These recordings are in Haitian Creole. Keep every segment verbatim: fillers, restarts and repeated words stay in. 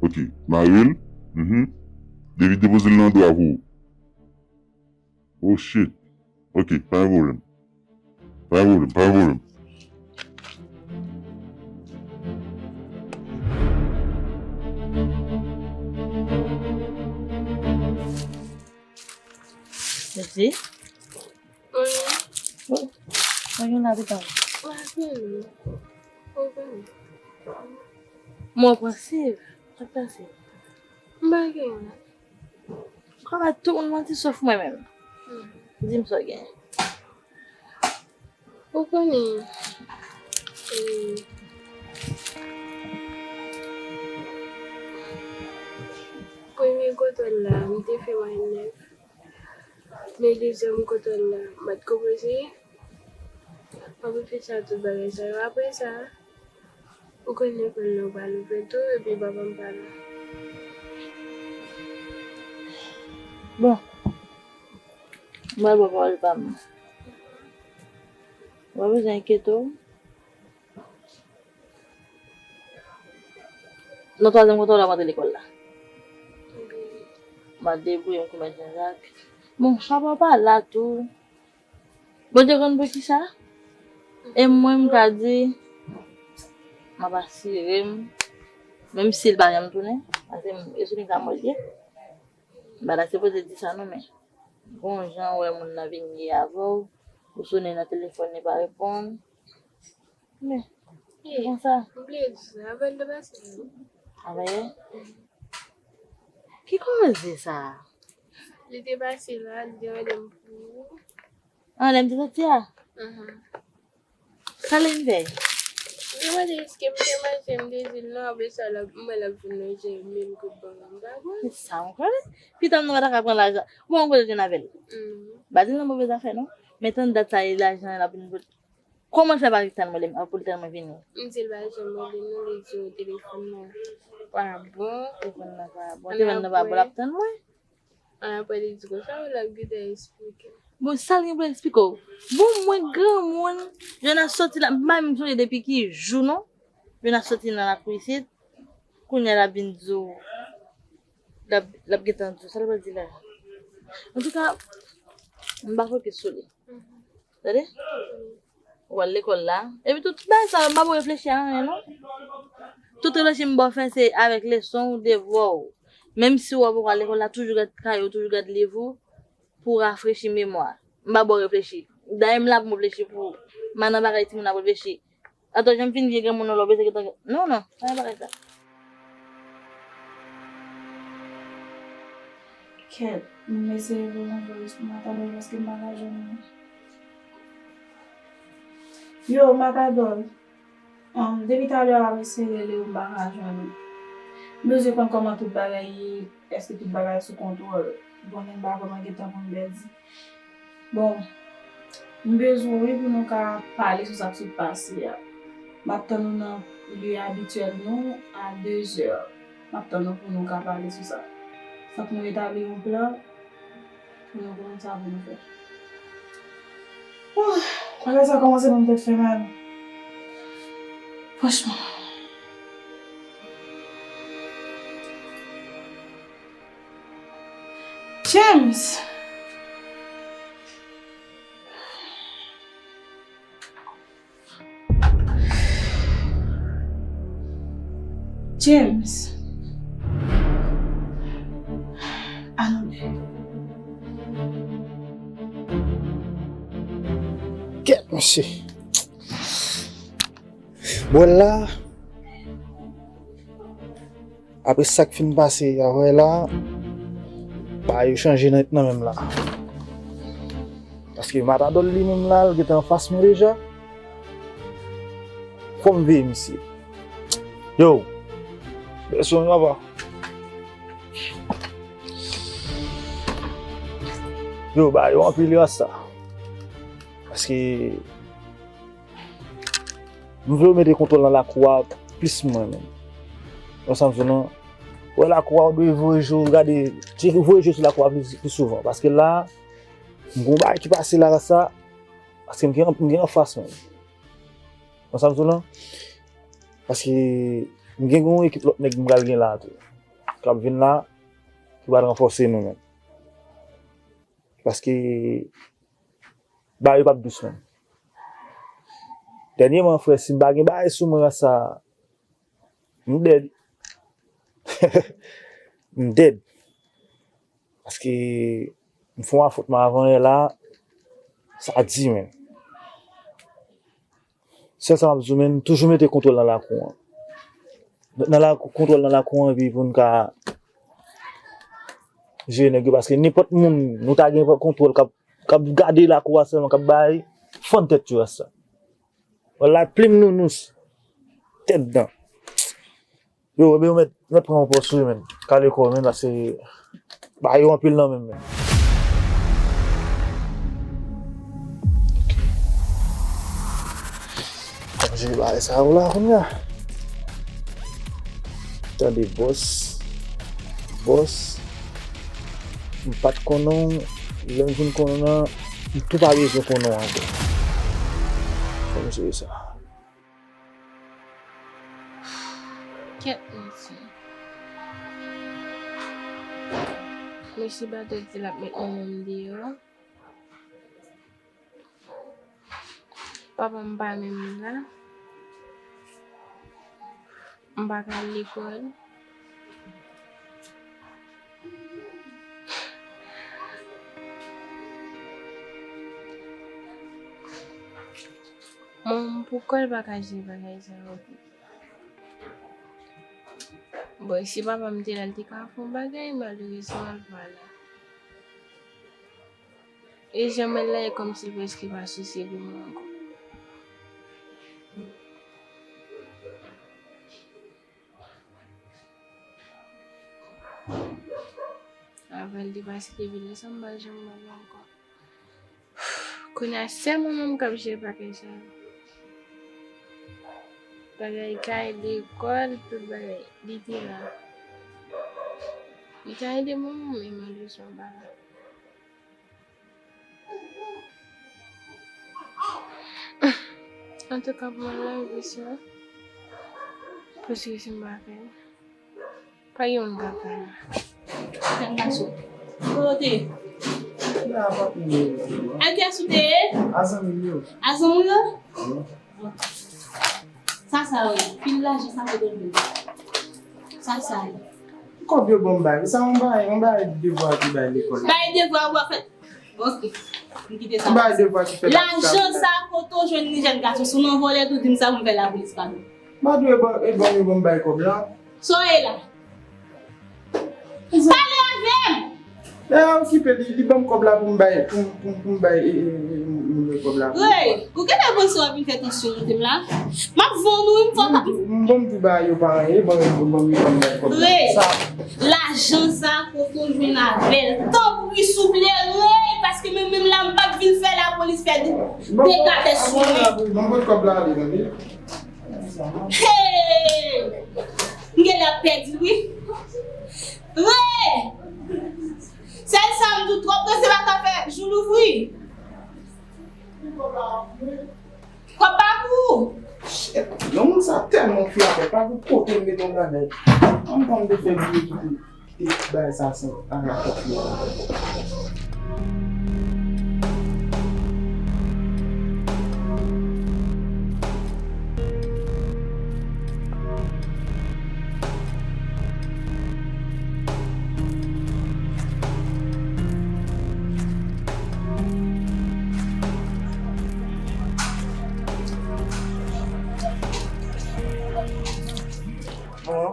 Ok, mare l. Mhm. Depi depoze l nan dwa pou ou. Oh shit. Ok, pa gen pwoblèm. Pa gen pwoblèm, pa gen pwoblèm. Mèsi. Wi. Bon, mwen gen lapitan. Mwen ap pran siv. Sa k pase? M pa gen. Kòman tout moun manti sòf mwen menm? Hmm. Di m sa w gen. Ou konnen, e, premye kontwòl la, m te fè mwayen nèf. Men dezyèm kontwòl la, m pa t konpoze. M ap reflechi a tout bagay sa yo. Apre sa, ou konnen lekòl nan pral ouvè tou, epi papa m pa la. Bon, m pral ba w pawòl pa m. Ou pa bezwen enkyete w. Nan twazyèm kontwòl la, m antre lekòl la. M al debouye m kou Mèt Jan Jak. Bon, papa w pa la tou. Bondye konn poukisa. E mwen, m ka di, m ap asire m, menm si l pa janm tounen, paske m, e sou li m ka mòde. M pa ta sipoze di sa non, men gon jan w wè moun nan vin ye avè w, ou sone nan telefòn, li pa reponn. Men, e, konsa. M bliye di sa, avè l te pase la. Avè l? Ki koze sa? Li te pase la, li te mande m pou. An, lè m te soti a? Mhm. Sa l vin fè? Li mande èske m te manje, m te di l non, apre sa, l ap, m wè l ap vin lonje men l kou ban m, m pa konn. Se sa m konnen. Pita m nan pa ta ka pran lajan. Bon, m kote jwenn avè l. Mm. Pa di l nan move zafè, non. Men tann dat sa, e lajan l ap vin pote. Kòman l fè pa ret tann mwen lè m ap pou l tann mwen vini? M di l pa janm mande non, li di w telefòn nan pa bon. Telefòn nan pa bon. Telefòn nan pa bon, l ap tann mwen. An apre li di konsa, w l ap gentan eksplike. Bon, sa l gen pou l eksplike w? Bon, mwen granmoun, Jonas soti la, m pa menm sonje depi ki jou non. Jonas soti nan lakou isit, kounye a l ap vin di w, l ap, l ap gentan di w, sa l pral di la? Antouka, m pa fokis sou li. Tande? Ou al lekòl la. Epi tout bagay sa yo, m pa pou reflechi a anyen, non. Tout reflechi m ba w fè, se avèk leson w, devwa w. Menm si w pa poko al lekòl la, toujou gad kaye w, toujou gad liv ou, pou w rafrechi memwa. M pa ba w reflechi. Dayè m la pou m reflechi pou ou. M pa nan bagay timoun ap reflechi. Atò, jan m fin vye granmoun nan lè w bezwen gentan. Non, non, pa gen bagay sa. Kèt, m eseye voye yon vòys pou Matadòl paske m pa ka jwenn li. Yo, Matadòl. Ahn, depi talè a m ap eseye rele w, m pa ka jwenn ou. M bezwen konn kòman tout bagay ye, èske tout bagay sou kontwòl. Ou konnen m pa vrèman gen tan pou m pèdi. Bon, m bezwen w wi pou nou ka pale sou sa k sot pase a. M ap tann ou nan lye abityèl nou a dezè. M ap tann ou pou nou ka pale sou sa. Fòk nou etabli yon plan pou nou konnen sa pou nou fè. Oh, bagay sa kòmanse ban m tèt fè mal. Franchman. James! James. Ann ale. Kèt, mesye. Bwè la. Apre sa k fin pase avè la, bagay yo chanje nèt nan menm la. Paske Matadòl li menm la, l gentan anfas mwen deja. Fò m veye misye. Yo, bèsou mwen papa. Yo, bagay yo anpil yo sa. Paske M vle w mete kontwòl nan lakou a plis mwen menm. Ou konprann sa m di w lan? Wè lakou a, ou dwe voye je w gade, je, voye je w sou lakou a plis, plis souvan. Paske la, m gen yon bagay ki pase la sa, paske m gen, m gen anfas menm. Ou konprann sa m di w lan? Paske m gen yon ekip lòt nèg m pral gen la tou. k ap vin la, ki pral ranfòse nou menm. Paske bagay yo p ap dous menm. Dènyèman, frè, si m pa gen bagay sou mwen sa, m dead. M dead. Paske m fè yon afwontman avan yè la, sa di, men. Sèl sa m ap di w, men, toujou mete kontwòl nan lakou an. Nan lakou, kontwòl nan lakou an, epi pou n ka jere nèg yo, paske nenpòt moun, nou ta gen kontwòl k ap, k ap gade lakou a sèlman, k ap bay fann tèt yo a sa. Wala, plim nounous, tèt dan. Yo, ebyen, ou mèt, mèt pran yon pòs, wi, men. Kale kò w, men, paske ba yo anpil nan men, men. Manje bagay sa yo la, kounye a. Tande, bòs. Bòs. M pa t konnen w, lè m vin konnen w, m tou pa bezwen konnen w ankò. Fò m jere sa. Kèt mesye. Mesye Bato di l ap met mwen menm deyò. Papa m pa menm la. M pa ka al lekòl. Manman m poukò l pa ka jere bagay sa yo? Bon, si papa m te la, l te ka fè yon bagay, malerezman, l pa la. E jan m wè l la, e kòmsi l prèske pa sousye de mwen ankò. Avan l te pase depi lè sa, m pa janm wè l ankò. Kounye a, sèl mwen menm k ap jere pakèt sa yo. Bagay kay, lekòl, tout bagay, li te la. Li ka ede mwen, men malerezman, l pa la. Antouka, pou mwen, la, wi, se, paske se m pa fè l. Pa gen moun k ap fè l. Jèn gason. Kote? Nan apatman yo. Ak kiyès ou te ye? A zanmi m yo. A zanmi w yo? Wi. Sa sa yo ye? Pil lajan sa kote w jwenn? Sa sa ye? Kòb yo ban m bay. Sa yon bay, yon bay devwa ki bay lekòl. Bay devwa ou pa fè. Ok. M kite sa. Bay devwa ki fè. Lajan sa kote w jwenn li, jèn gason? Si w nan vòlè tou, di m sa pou m fè lapolis pa nou. Madou e ban, e ban yo ban m bay kòb la. Sa w ye la? Pale avè m! E a okipe li, li ban m kòb la pou m bay, pou, pou, pou m bay, e, e, e, moun yo kòb la. Rey, ou genlè panse w ap vin fè tansyon monte m la? M ap vann ou, wi, m fò ta. M bon, m di ba yo pa anyen, ban yo, ban yo ban m bay kòb la. Rey, sa. Lajan sa, kote w jwenn avè l? Tanpri, souple, Rey, paske menm, menm la, m p ap vin fè lapolis fè de, dekatè sou mwen. Ban m pot kòb la ale, tande. Hey! M genlè ap pèdi l, wi. Rey! Sèl sa m di w, twò prese pa ka fè jou louvri. Kòb pa pou ou. Shit, yon moun sa tèlman flatè, pa pou kote m mete yon bagay. Ann pran m te fè bliye kite. Ti bagay sa se ann rapòt li. Bon.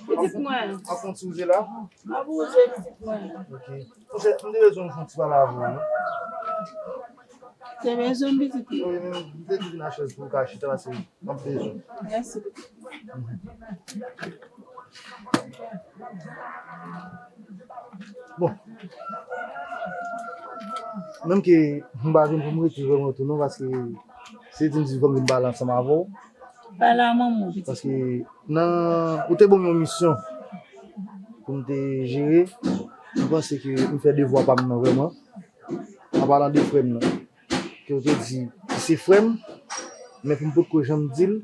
Pitit mwen. Ap fè yon ti wouze la? M ap wouze, pitit mwen. Ok. Monchè, m te bezwen fè yon ti pale avè w, wi. Te bezwen m, pitit mwen? Wi, m te di vin a chèz pou w ka chita, paske m ap bezwen. Mèsi, pitit. Bon. Menm ke m pa vin pou m rete vrèman tou non, paske se di m di fò m vin pale ansanm avè w. Pale a manman w, pitit. Paske nan, ou te ban m yon misyon pou m te jere. M panse ke m fè devwa pa m nan vrèman. An palan de frè m nan. Ke w te di, si se frè m, men pou m potko janm di l,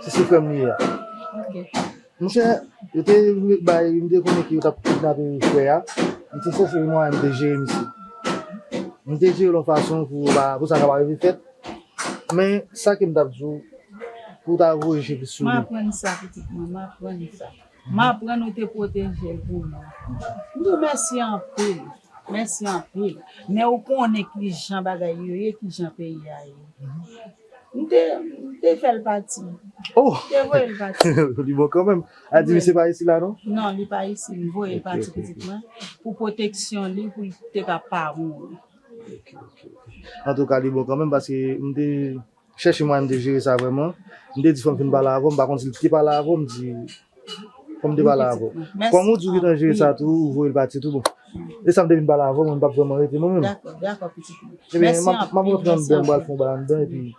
si se frè m li ye a. Ok. Monchè, Yo te bay, m te konnen ke yo t ap kidnape frè a. M te chèche mwayen m te jere misye. M te jere l yon fason pou, pou sa ka pa rive fèt. Men sa ke m t ap di w, pou w ta voye je plis sou li. M aprann sa, pitit mwen, m aprann sa. M aprann ou te pwoteje l pou mwen. M di w mèsi anpil. Mèsi anpil. Men ou konnen kijan bagay yo ye, kijan peyi a ye. M te, m te fè l pati. Oh! M te voye l pati. Li bon kanmenm. A di misye pa isi la, non? Non, li pa isi. M voye l pati, pitit mwen, pou pwoteksyon li, pou l te ka pa mouri. Antouka, li bon kanmenm, paske m te chèche mwayen m te jere sa vrèman. M te di fò m fin pale avè w, m pa konn si l te pale avè w, m di fò m te pale avè w. Kòm ou di w gentan jere sa tou, ou voye l pati tou, bon. E sa m te vin pale avè w, mwen m p ap vrèman rete mwen menm. Dakò, dakò, pitit mwen. Ebyen, m ap m ap rantre anndan, m pral fè yon bagay anndan, epi m ap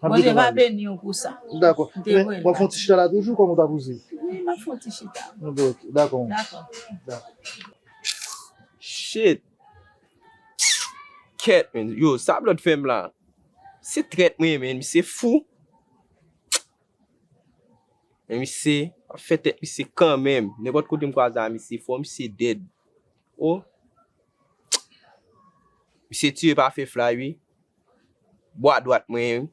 Bondye va beni w pou sa. Dakò. Men, w ap fè yon ti chita la toujou, kòman w ta poze? Wi, m ap fè yon ti chita. Ok, dakò. Dakò. Shit. Kèt, men. Yo, sa Blood fè m la. Se trèt mwen, men. Misye fou. Men misye ap fè tèt misye kanmenm. Nenpòt kote m kwaze a misye, fò misye dead. Oh. Misye tiye pa fè fly, wi. Bwa dwat mwen,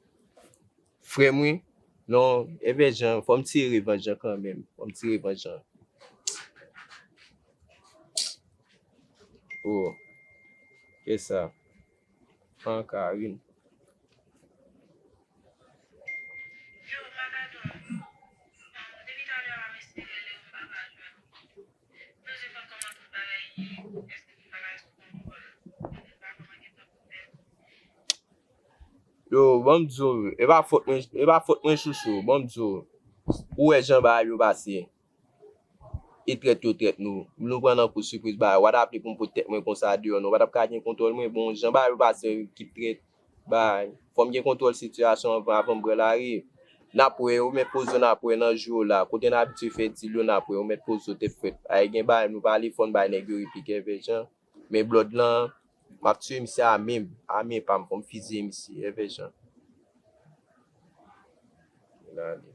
frè mwen, non, Èvè Jan, fò m tire revanj an kanmenm. Fò m tire revanj an. Oh. E sa. An Karin. Yo, ban m di w, e pa fòt mwen, e pa fòt mwen, chouchou, ban m di w, ou wè jan bagay yo pase. E trèt yo trèt nou. Nou pran nan kou sipriz bagay. Ou pa t ap vle pou m pot tèt mwen konsa deyò non. Ou pa t ap ka gen kontwòl mwen. Bon, jan bagay yo pase, ekip trèt, bagay. Fò m gen kontwòl sitiyasyon an avan, avan m pran lari. N ap wè, ou mèt poze w, n ap wè nan jou yo la. Kote n abitye fè dil yo, n ap wè, ou mèt poze w, tèt frèt. Ay gen bagay, nou pale fò n bay nèg yo replik, Èvè Jan. Men Blood lan, m ap tiye misye a men m, a men pa m, fò m fizye misye, Èvè Jan. Gade.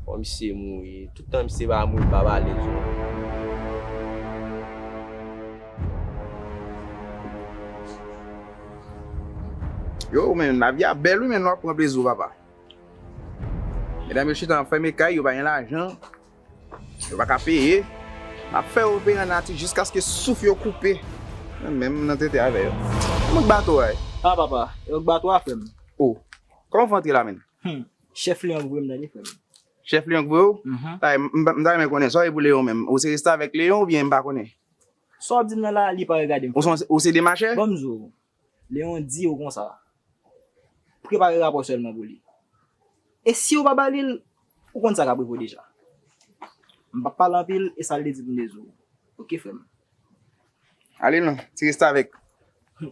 Fò misye mouri. Tout tan misye pa mouri, m p ap alèz non. Yo, men, lavi a bèl, wi, men, w ap pran plezi w, papa. Medam yo chita nan fèmen kay, yo pa gen lajan. Yo pa ka peye. M ap fè yo peye an nati jiskaske souf yo koupe. Mwen menm nan tete avè yo. Mwen k bato a. Ah, papa, yo k bato a, frè m. Oh. Kòman w fè antre la, menn? Hmm. Chèf Leon k voye m tande, frè m. Chèf Leon k voye w? Mhm. Ay, m, m, m ta renmen konnen sa w ye pou Leon menm. Ou se restavèk Leon oubyen m pa konnen? Sa w ap di m nan la, li pa regade m, frè m. Ou se, ou se demachè? Ban m di w. Leon di w konsa, prepare rapò sèlman pou li. E si w pa ba li l, ou konn sa k ap rive w deja. M p ap pale anpil, e sa l te di pou m te di w. Oke, frè m. Ale non, ti restavèk.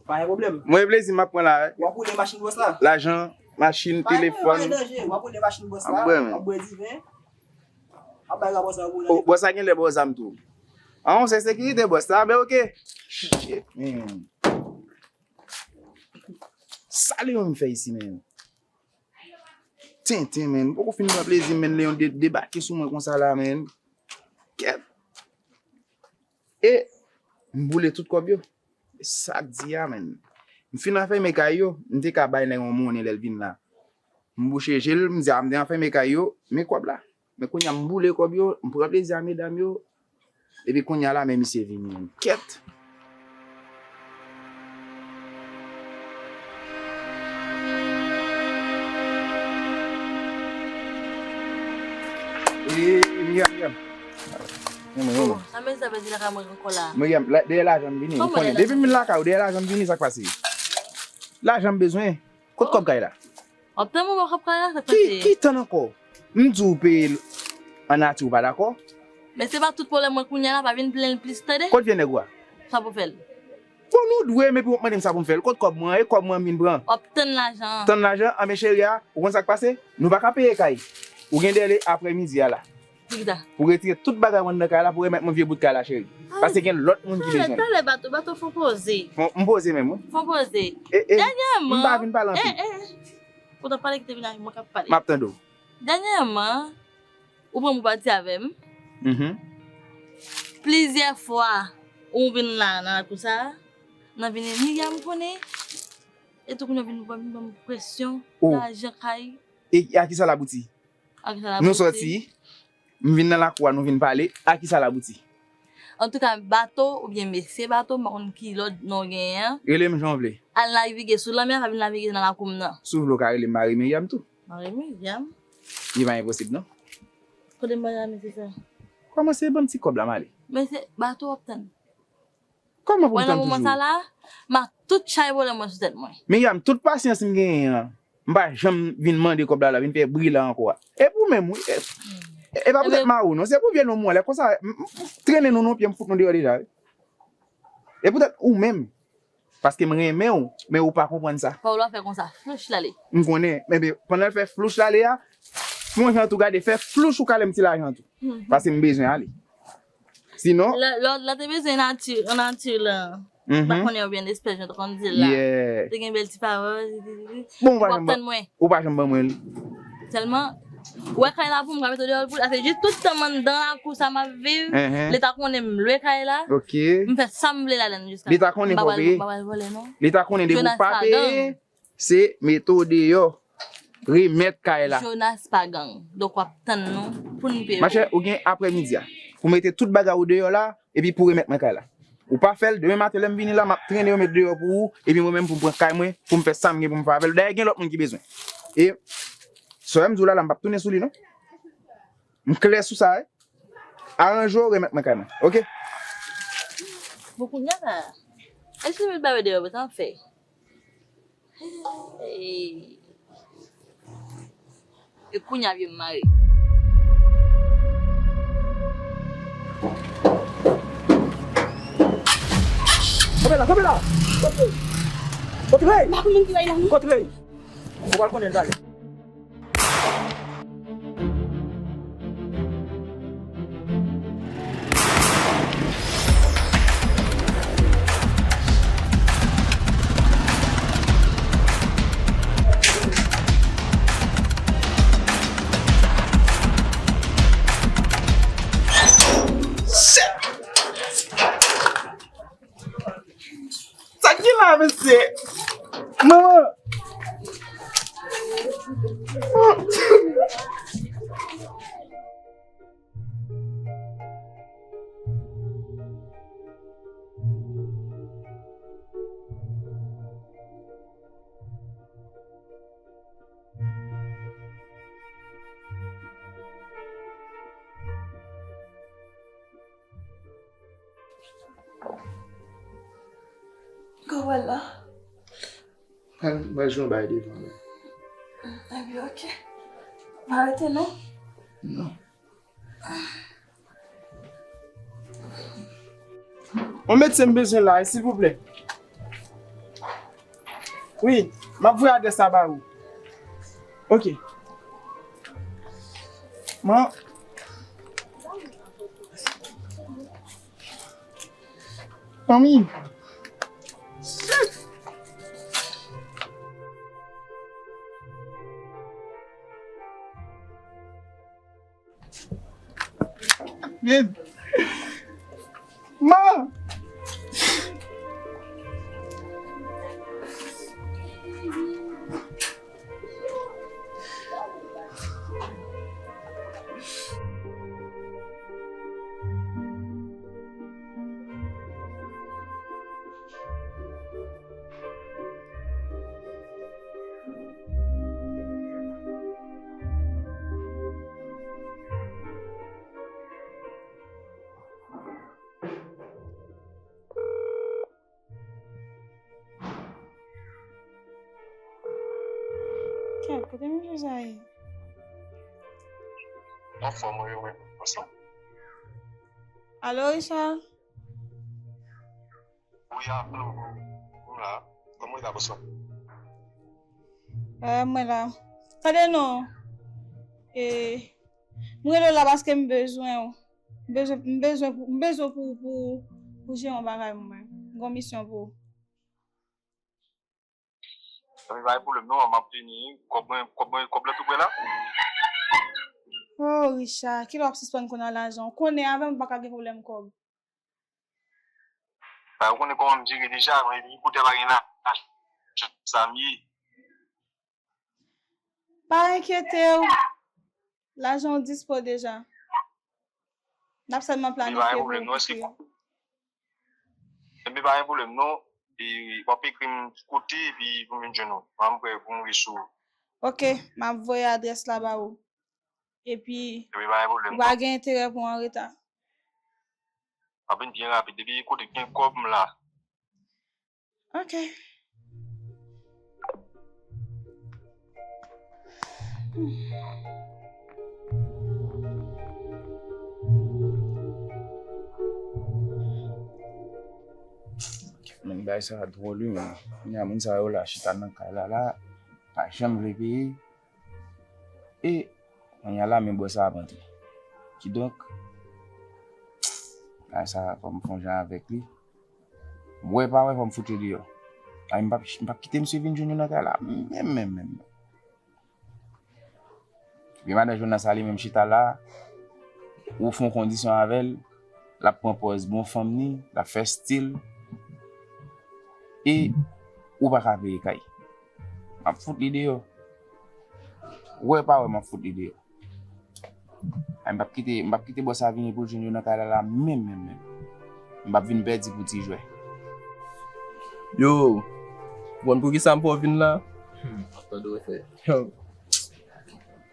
Pa gen pwoblèm. Mwen plezi m ap pran la. W ap woule machin bòs la? Lajan, machin, telefòn. Pa gen danje, w ap woule machin bòs la, w ap bwè diven, w ap bay rapò sa pou w nan. Oh, bòs la genlè ba w zam tou. Ah, se sekirite bòs la, men oke. Shit, man. Sa Leon vin fè isi, menn? Tenten, menn. M poko fin pran plezi m, menn. Leon de-, debake sou mwen konsa la, menn. Kèt. E m boule tout kòb yo. E sa k di a, menn. M fin anfèmen kay yo, m te ka bay nèg yon monnen lè l vin la. M bouche je l, m di a, m te anfèmen kay yo, men kòb la. Men kounye a m boule kòb yo, m pran plezi a medam yo. Epi kounye a la, men misye vini menm. Kèt! E, Miriam, Miriam. Miriam, Miriam. Sa men sa vle di lakay mwen ankò la. Miriam, la, dèyè lajan m vini, ou konnen. Depi m vin lakay ou, dèyè lajan m vini, sa k pase? Lajan m bezwen. Kot kòb kay la? W ap tann mwen, w ap pale avèk mwen. Ki, ki tann ankò? M di w peye l an nati, ou pa dakò? Men se pa tout pwoblèm mwen kounye a la, pa vin plenn plis, tande? Kot vye nèg ou a? Sa pou fè l. Bon, nou dwe, men epi w ap mande m sa pou m fè l. Kot kòb mwen an? E kòb mwen m vin pran. W ap tann lajan an. Tann lajan an, men cheri a, ou konn sa k pase? Nou pa ka peye kay. Ou gen dèle aprèmidi a la. Pou kisa? Pou retire tout bagay mwen nan kay la, pou remèt mwen vye bout kay la, cheri. Paske gen lòt moun ki bezwen l. Talè, talè, Bato, Bato, fò poze. Fò, m poze menm, wi. Fò poze. E, e, dènyèman, m pa vin pale anpil. E, e, e. Ou t ap pale, kite vin avè mwen k ap pale. M ap tande w. Dènyèman, ou pran pou pati avè m. Mhm. Plizyè fwa, ou vin la nan lakou sa a, nan vini Miriam konnen, e tou kounye a vin ban m presyon, lajan kay. E a kisa l abouti? A kisa l abouti? Nou sòti, m vin nan lakou a, nou vin pale, a kisa l abouti? Antouka, bato oubyen mesye bato, m pa konn ki lòd non w genyen an. Rele m jan w vle. Al navige sou lanmè a, pa vin navige nan lakou m nan. Si w vle, w ka rele m mari Miriam tou. Mari Miriam? Li pa enposib, non. Kote m pral al mesye sa? Kòmanse ban m ti kòb la, m ale. Men se bato w ap tann. Kòman pou m tann toujou? Wè, nan moman sa la, m ak tout chay pwoblèm mwen sou tèt mwen. Miriam, tout pasyans m genyen an, m pa janm vin mande kòb la, la vin fè bri la ankò a. E pou menm, wi. E, e pa poutèt mari w, non. Se pou vye nonm ou an. Lè konsa, m, m, m trennen nou nan pye, m fout nou deyò deja, wi. E poutèt ou menm. Paske m renmen w, men ou pa konprann sa. Paolo a fè konsa, flouch l ale. M konnen, men, men pandan l fè flouch l ale a, fè yon jan tou gade, fè flouch ou kale m ti lajan tou. Mhm. Paske m bezwen ale. Sinon. Lè, lè, lè te bezwen nati, an nati la. Mhm. M pa konnen oubyen espès jan te konn di l la. Yeah. Te gen bèl ti pawòl. Bon, ou pa janm ban mwen. Ou pa janm ban mwen li. Sèlman, ou wè kay la pou m ka mete w deyò l pou, se jis tout tan m anndan lakou sa m ap viv, mhm, li ta konnen m lwe kay la, ok, m fè sa m vle ladan l jiska. Li ta konnen fò w peye. M pa pral vòlè, non. Li ta konnen depi w pa peye, se mete w deyò, remèt kay la. Jonas pa gang. Donk w ap tann nou pou n peye w. Machè, ou gen aprèmidi a pou mete tout bagay ou deyò la, epi pou remèt mwen kay la. Ou pa fè l, demen maten lè m vini la, m ap trennen yo met deyò pou ou, epi mwen menm pou m pran kay mwen, pou m fè sa m gen pou m fè avè l. Dayè gen lòt moun ki bezwen. E sa w wè m di w la, la m p ap tounen sou li non. M klè sou sa, wi. Aranje w, remèt mwen kay mwen. Oke? Bon, kounye a la, èske met bagay deyò, sa m fè? Hey. E kounye a vye m mare. Kanpe la, kanpe la! Kanpe! Kontre! M pa konn moun ki la, non. Kontre! Ou pral konnen l talè. Sa k gen la, mesye? Manman! Kòman la? Mwen, mwen jwenn bay devan la. Ebyen, oke. Pa rete non. Non. On medsen m bezwen la, silvouplè. Wi, m ap voye adrès la ba ou. Oke. Mwen. Fanmi. Men. Man! Kèt, kote misye sa ye? Anfòm, wi, wi. Ansanm. Alo, Richard? Wi, alo, m la. Kòman w ye la, bonswa? Wi, mwen la. Tande non. E, mwen rele w la paske m bezwen w. M bezwen, m bezwen, m bezwen pou, pou, pou jere yon bagay mwen. M gen yon misyon pou ou. Ebyen, pa gen pwoblèm non, m ap vini. Kòb mwen, kòb mwen, kòb la tou prè la. Oh, Richard, kilè w ap sispann kwè nan lajan? Ou konnen avè m, m pa ka gen pwoblèm kòb. Ba, ou konnen kòman m jere deja, mwen, epi kote pa gen lajan, sa m ye. Pa enkyete w. Lajan w dispo deja. N ap sèlman planifye pou w. Ebyen, pa gen pwoblèm, non. E, w ap ekri m kote, epi pou m vin jwenn ou. Mwen, m prè pou m rive sou ou. Ok, m ap voye adrès la ba ou. Epi, ou pa gen enterè pou w an reta. M ap vin byen rapid. Depi kote gen kòb m la. Ok. Men bagay sa a dwòl, wi, men. Kounye a, moun sa yo la chita nan kay la, la, pa janm vle peye. E, kounye a la, men bòs la ap antre. Kidonk, bagay sa a, fò m fè yon jan avèk li. M wè pa wè, fò m fout yo deyò. Ay, m p ap, m p ap kite misye vin jwenn nou nan kay la. Menm, menm, menm. Epi madan Jonas sa li menm chita la, ou fè yon kondisyon avè l, l ap pran pòz bon fanm ni, l ap fè stil, e ou pa ka peye kay. M ap fout li deyò. Wè pa wè, m ap fout li deyò. Ay, m p ap kite, m p ap kite bòs la vini pou l jwenn yo nan kay la, la menm, menm, menm. M p ap vin pèdi pou ti jwè. Yo, ou konn poukisa m fè w vin la? Hmm, ap tande w, frè. Yo.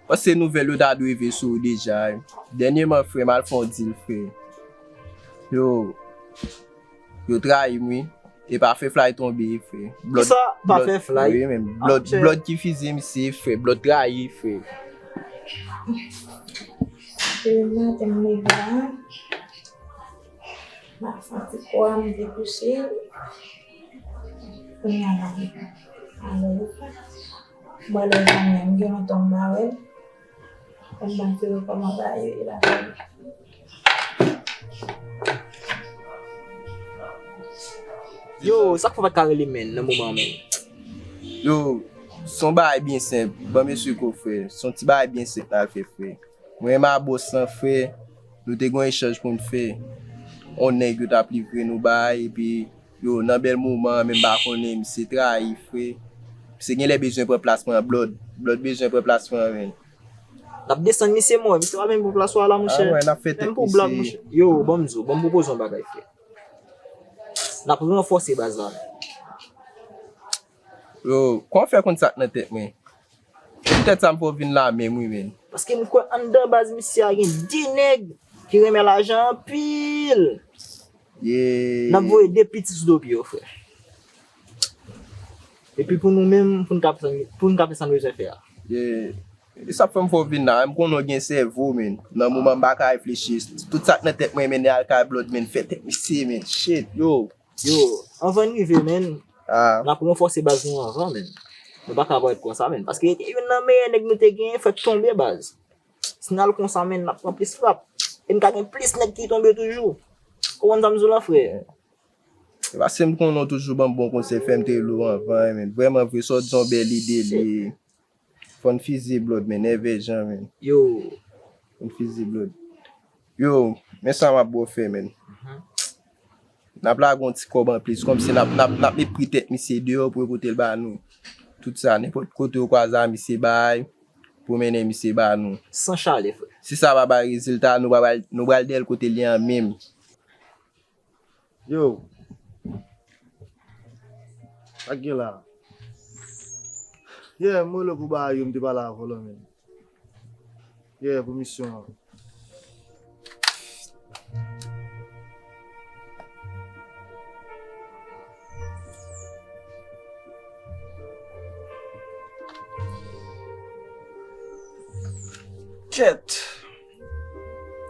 Paske nouvèl yo ta dwe rive sou ou deja, wi. Dènyèman, frè, m al fè yon dil, frè. Yo, yo trayi m, wi. E pa fè flay tonbe, frè. Blòd, kisa pa fè flay? Wi, men blòd, blòd ki fize misye, frè. Blòd trayi, frè. Depi maten m leve la, m ap santi kò a m debouche. Kounye a la, alò, m ale zanmi m, gen lontan m pa wè l. Kòm ban ti yo kòman bagay yo ye la. Yo, sa k fè w pa t ka rele m, menn, nan moman an, menn? Yo, se yon bagay byen senp. Ban m esplike w, frè. Se yon ti bagay byen senp n al fè, frè. Mwen e ma bòs lan, frè, nou te gen yon echanj pou n fè. Yon nèg yo t ap livre nou bagay, epi, yo, nan bèl moman an, men m pa konnen, misye trayi, frè. Misye genlè bezwen pran plas mwen an, Blòd. Blòd bezwen pran plas mwen an, menn. N ap desann misye, mwen. Misye pa menm pou plas ou a la, monchè. Ah ouais, n ap fè tèt misye. Menm pou blag, monchè. Yo, ban m di w, ban m pwopoze yon bagay, frè. N ap ranfòse baz la. Yo, kòman w fè konn sa k nan tèt mwen? Poutèt sa m fè w vin la menm, wi, menn. Paske m kwè anndan baz misye a gen de nèg ki renmen lajan anpil. Yeah. N ap voye de piti sou do pye yo, frè. Epi pou nou menm, pou n ka fè sa, pou n ka fè sa n bezwen fè a. Yeah. E sa k fè m fè w vin la, m konnen w gen sèvo, menn. Nan moman m pa ka reflechi. Tout sa k nan tèt mwen, menn, e al kay Blòd, menn, fè tèt misye, menn. Shit, yo. Yo, anvan n rive, menn, n ap ranfòse baz nou anvan, menn. Nou pa ka parèt konsa, menn. Paske youn nan meyè nèg nou te genyen fèk tonbe, baz. Si n al konsa, menn, n ap pran plis frap. E n ka gen plis nèg ki tonbe toujou. Konprann sa m di w la, frè? E paske m konnen w toujou ban m bon konsèy, fè m te rele w anvan, menn. Vrèman vre, sa w di yon bèl ide li ye. Fò n fize Blòd, menn, nève jan, menn. Yo. Fò n fize Blòd. Yo, men sa m ap ba w fè, menn. Mhm. N ap lage yon ti kòb anplis, kòmsi n ap, n ap, n ap met pri tèt misye deyò pou yo pote l ba nou. Tout sa, nenpòt kote yo kwaze a misye bay, pou mennen misye ba nou. San chalè, frè. Si sa pa bay rezilta, nou pral, nou pral dèyè l kote l ye an menm. Yo. Sa k gen la? Yeah, m rele w pou bagay yo, m te pale avè w la, menn. Yeah, pou misyon an. Kèt.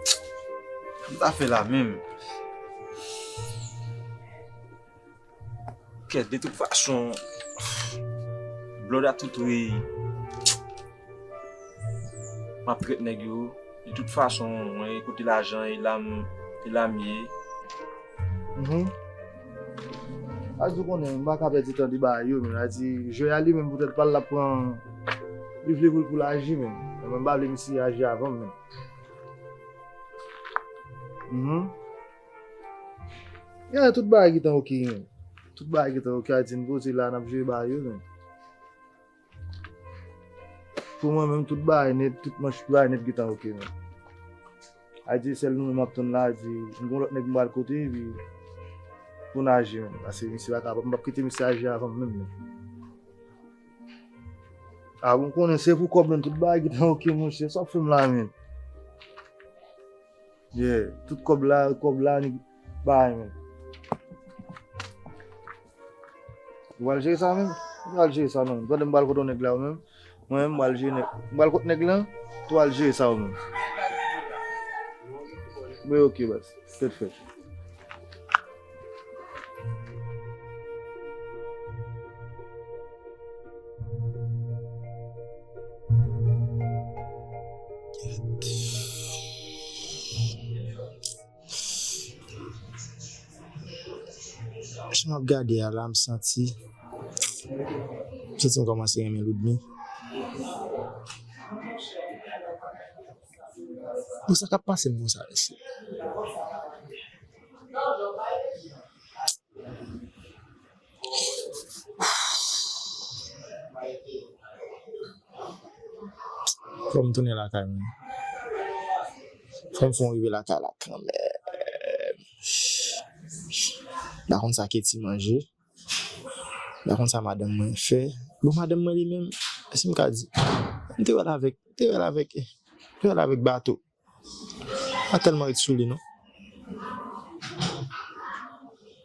Sa m ta fè la menm? Kèt, de tout fason, Blòd a tout ri. M ap trèt nèg yo. De tout fason, mwen, kote lajan, e la m, e la m ye. Mhm. A di w konnen, m pa ka pèdi tan di bagay yo, men a di, jwè a li menm poutèt pa l, l ap pran, li vle pou l, pou l aji menm. M pa vle misye aji avan m menm. Mhm. Ya, tout bagay gentan oke, menm. Tout bagay gentan oke, a di n poze la, n ap jere bagay yo, menm. Pou mwen menm, tout bagay nèt, tout manch bagay nèt gentan oke, menm. A di sèl nou menm ap tann la, a di m gon lòt nèg m pral kote, epi pou n aji, menm. Paske misye pa ka, m p ap kite misye aji avan m menm, menm. A, bon, konnen se pou kòb, menm, tout bagay gentan oke, monchè, sa w ap fè m la, menm. Yeah, tout kòb la, kòb la, ni bagay, menm. Ou pral jere sa, menm? Ou pral jere sa, non? Pandan m pral kote nèg la, ou menm? Mwen menm, m pral jere nèg. M pral kot nèg lan, ou al jere sa ou menm. Mwen, oke, baz. Tèt fèt. Jan m ap gade a la, m santi, m santi m kòmanse renmen Ludmi. Bon, sa k ap pase m konsa, mesye? Fò m tounen lakay mwen. Fò m fè yon rive lakay la kanmenm. M pa konn sa Keti manje. M pa konn sa madanm mwen fè. Bon, madanm mwen li menm, si m ka di, m te wè l avèk, m te wè l avèk, m te wè l avèk bato. Pa tèlman ret sou li, non.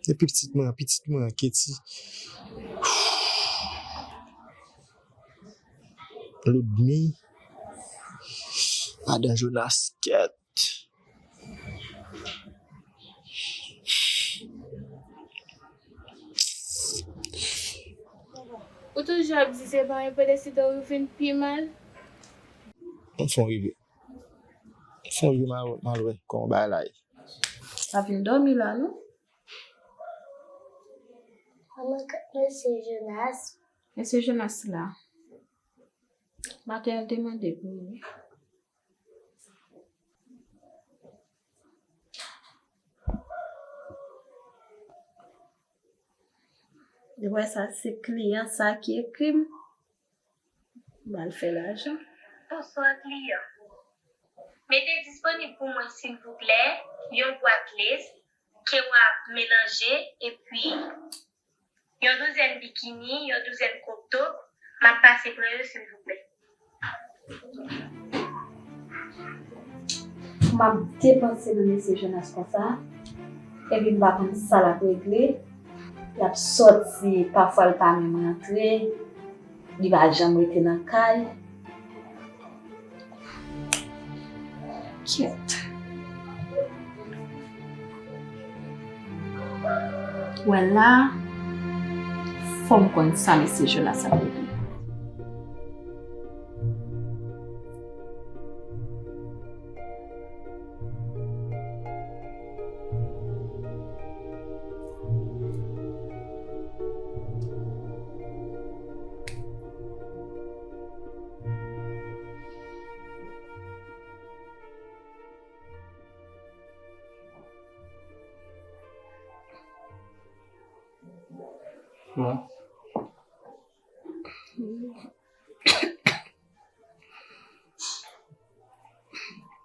Epi pitit mwen, pitit mwen, Keti. Ludmi. Madan Jonas, kèt. Ou toujou ap di se pa mwen pou deside w vin pi mal? M fon rive. M fon rive mal, mal wè kòman bagay la ye. Pa vin dòmi la, non? Kòman k-, mesye Jonas? Mesye Jonas la. Maten an te mande pou li. Depi sa, se kliyan sa ki ekri m. M al fè lajan. Bonswa, kliyan. Mete disponib pou mwen, silvouplè, yon bwat les ke w ap melanje, epi yon douzèn bikini, yon douzèn crop top, m ap pase pran yo, silvouplè. M ap depanse nan mesye Jonas konsa, epi m pa konn sa l ap regle. L ap sòti, pafwa l pa menm rantre, li pa janm rete nan kay. Kyèt. Wè la, fò m konn sa mesye Jonas ap regle. Non.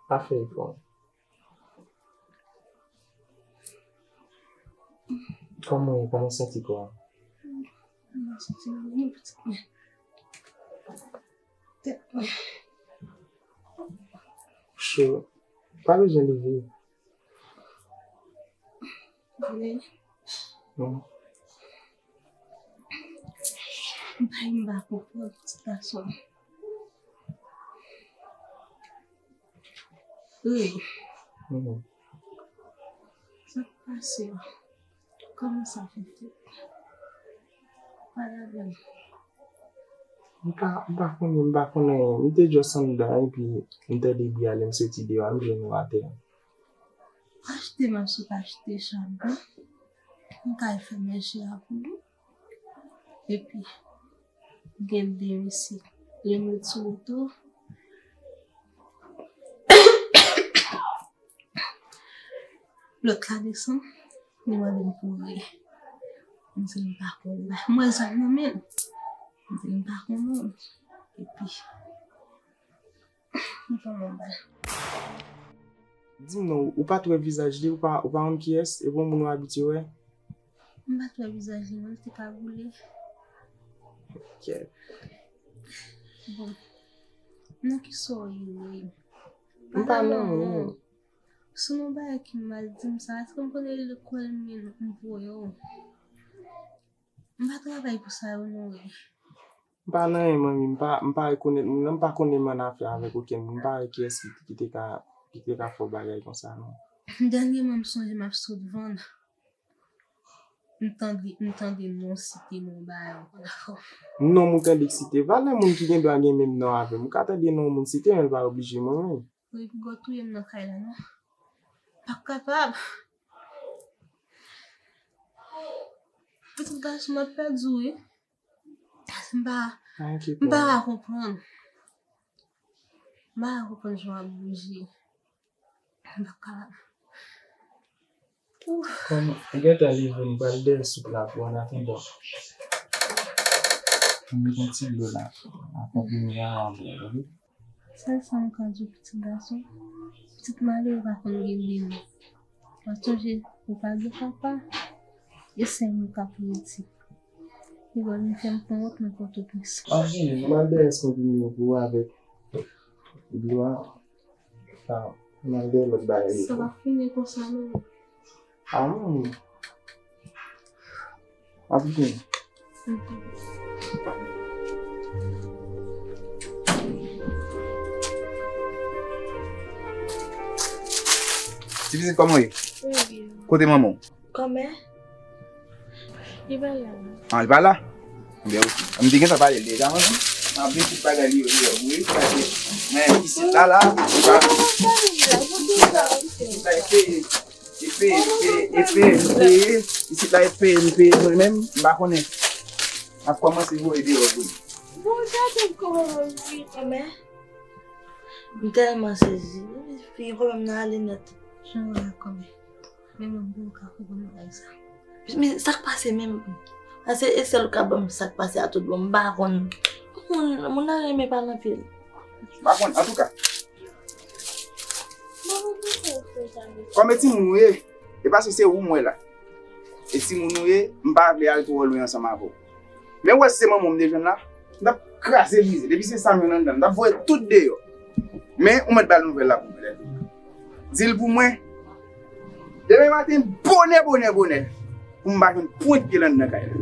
Pa fè efò. Kòman w ye? Kòman w santi kò a? Mwen santi m byen, pitit mwen. Tèt mwen cho. Pa bezwen leve. Vre. Non. M pa, m pa konprann ti gason. Wi. Mhm. Sa k pase a? Kòman sa fè fèt? Pale avè m. M pa, m pa konnen, m pa konnen anyen. M te just anndan epi m tande bri ale, m soti deyò a, m jwenn ou atè a. Achte m ap sot achte chabon. M kay fè manje a pou nou. Epi, gen de mesye, yo met sou moto, Lòt la desann, li mande m kouri. M di l m pa konnen. M wè zam nan men l. M di l m pa konnen. Epi, m pran yon bal. Di m non, ou pa t wè vizaj li, ou pa, ou pa konn kiyès, e bon moun ou abitye wè? M pa t wè vizaj li non, li te kagoule. Ok. Bon, nan kisa w ye? M pa nan anyen non. Si w nan bagay ki mal, di m sa, èske m konnen lekòl m voye w? M pa travay pou sa yo non, wi. M pa nan anyen, manmi, m pa, m pa rekonèt moun nan, m pa konnen m annafè avèk okenn moun, m pa wè kiyès ki, ki te ka, ki te ka fè w bagay konsa non. Dènyèman, m sonje m ap sot vann. M tande, m tande non site nan yon bagay ankò. Non, m tande k site. Valè moun ki gen dwa gen menm non avè m. Ou ka tande non moun site, men l pa oblije mwen menm. Wi, piga w touye m nan kay la, non. M p ap kapab. Pitit gason m ap pèdi w, wi. M pa, m pa ka konprann. M pa ka konprann jan w ap bouje. M p ap kapab. Kòm ou gentan leve, m pral dèyè soup la pou w, an atandan. M met yon ti dlo la. Akonpanye a, an bwè, wi. Sèl sa m ka di w, pitit gason, pitit malere pa konn gen de non. Mwen sonje, ou pa gen papa, e sèl mwen k ap rete. E lè vin fè m pran wout nan Pòtoprens. Ok, m al dèyè eskonpini yo pou avèk dlo a. Sa, m al dèyè lòt bagay yo. Sa pa fini konsa, non. Ah, non. Ap gen. Ti pitit, kòman w ye? Mwen byen. Kote manman w? Kòmè? Li pa la. Ah, li pa la? Byen, ok. M te gentan pale l deja, mwen menm. M ap vin tout bagay li yo deyò pou li. Men isit la, la, li pa. Isit la, e peye, e peye, e peye, e peye. Isit la, e peye, m peye mwen menm. M pa konnen. M ap kòmanse voye deyò pou li. Bon, gade kòman mwen ri, kòmè. M tèlman sezi. Fi, pwoblèm nan ale nèt. Jan w la, kòmè. Men mwen bon ka konprann bagay sa. Men sa k pase menm? Paske e sèl ou ka ban m sa k pase a tout bon. M pa konn. Moun, moun nan renmen pale anpil. M pa konn, antouka. Kòm e timoun ou ye, e paske se ou m wè la. E timoun ou ye, m pa vle al twò lwen ansanm avè w. Men ou wè si se manman w m te jwenn la, m t ap kraze brize. Depi se sa m jwenn anndan, m t ap voye tout deyò. Men ou mèt ba l nouvèl la pou mwen lè l vini. Di l pou mwen, demen maten, bonè, bonè, bonè, pou m pa jwenn pwent pye l anndan kay la.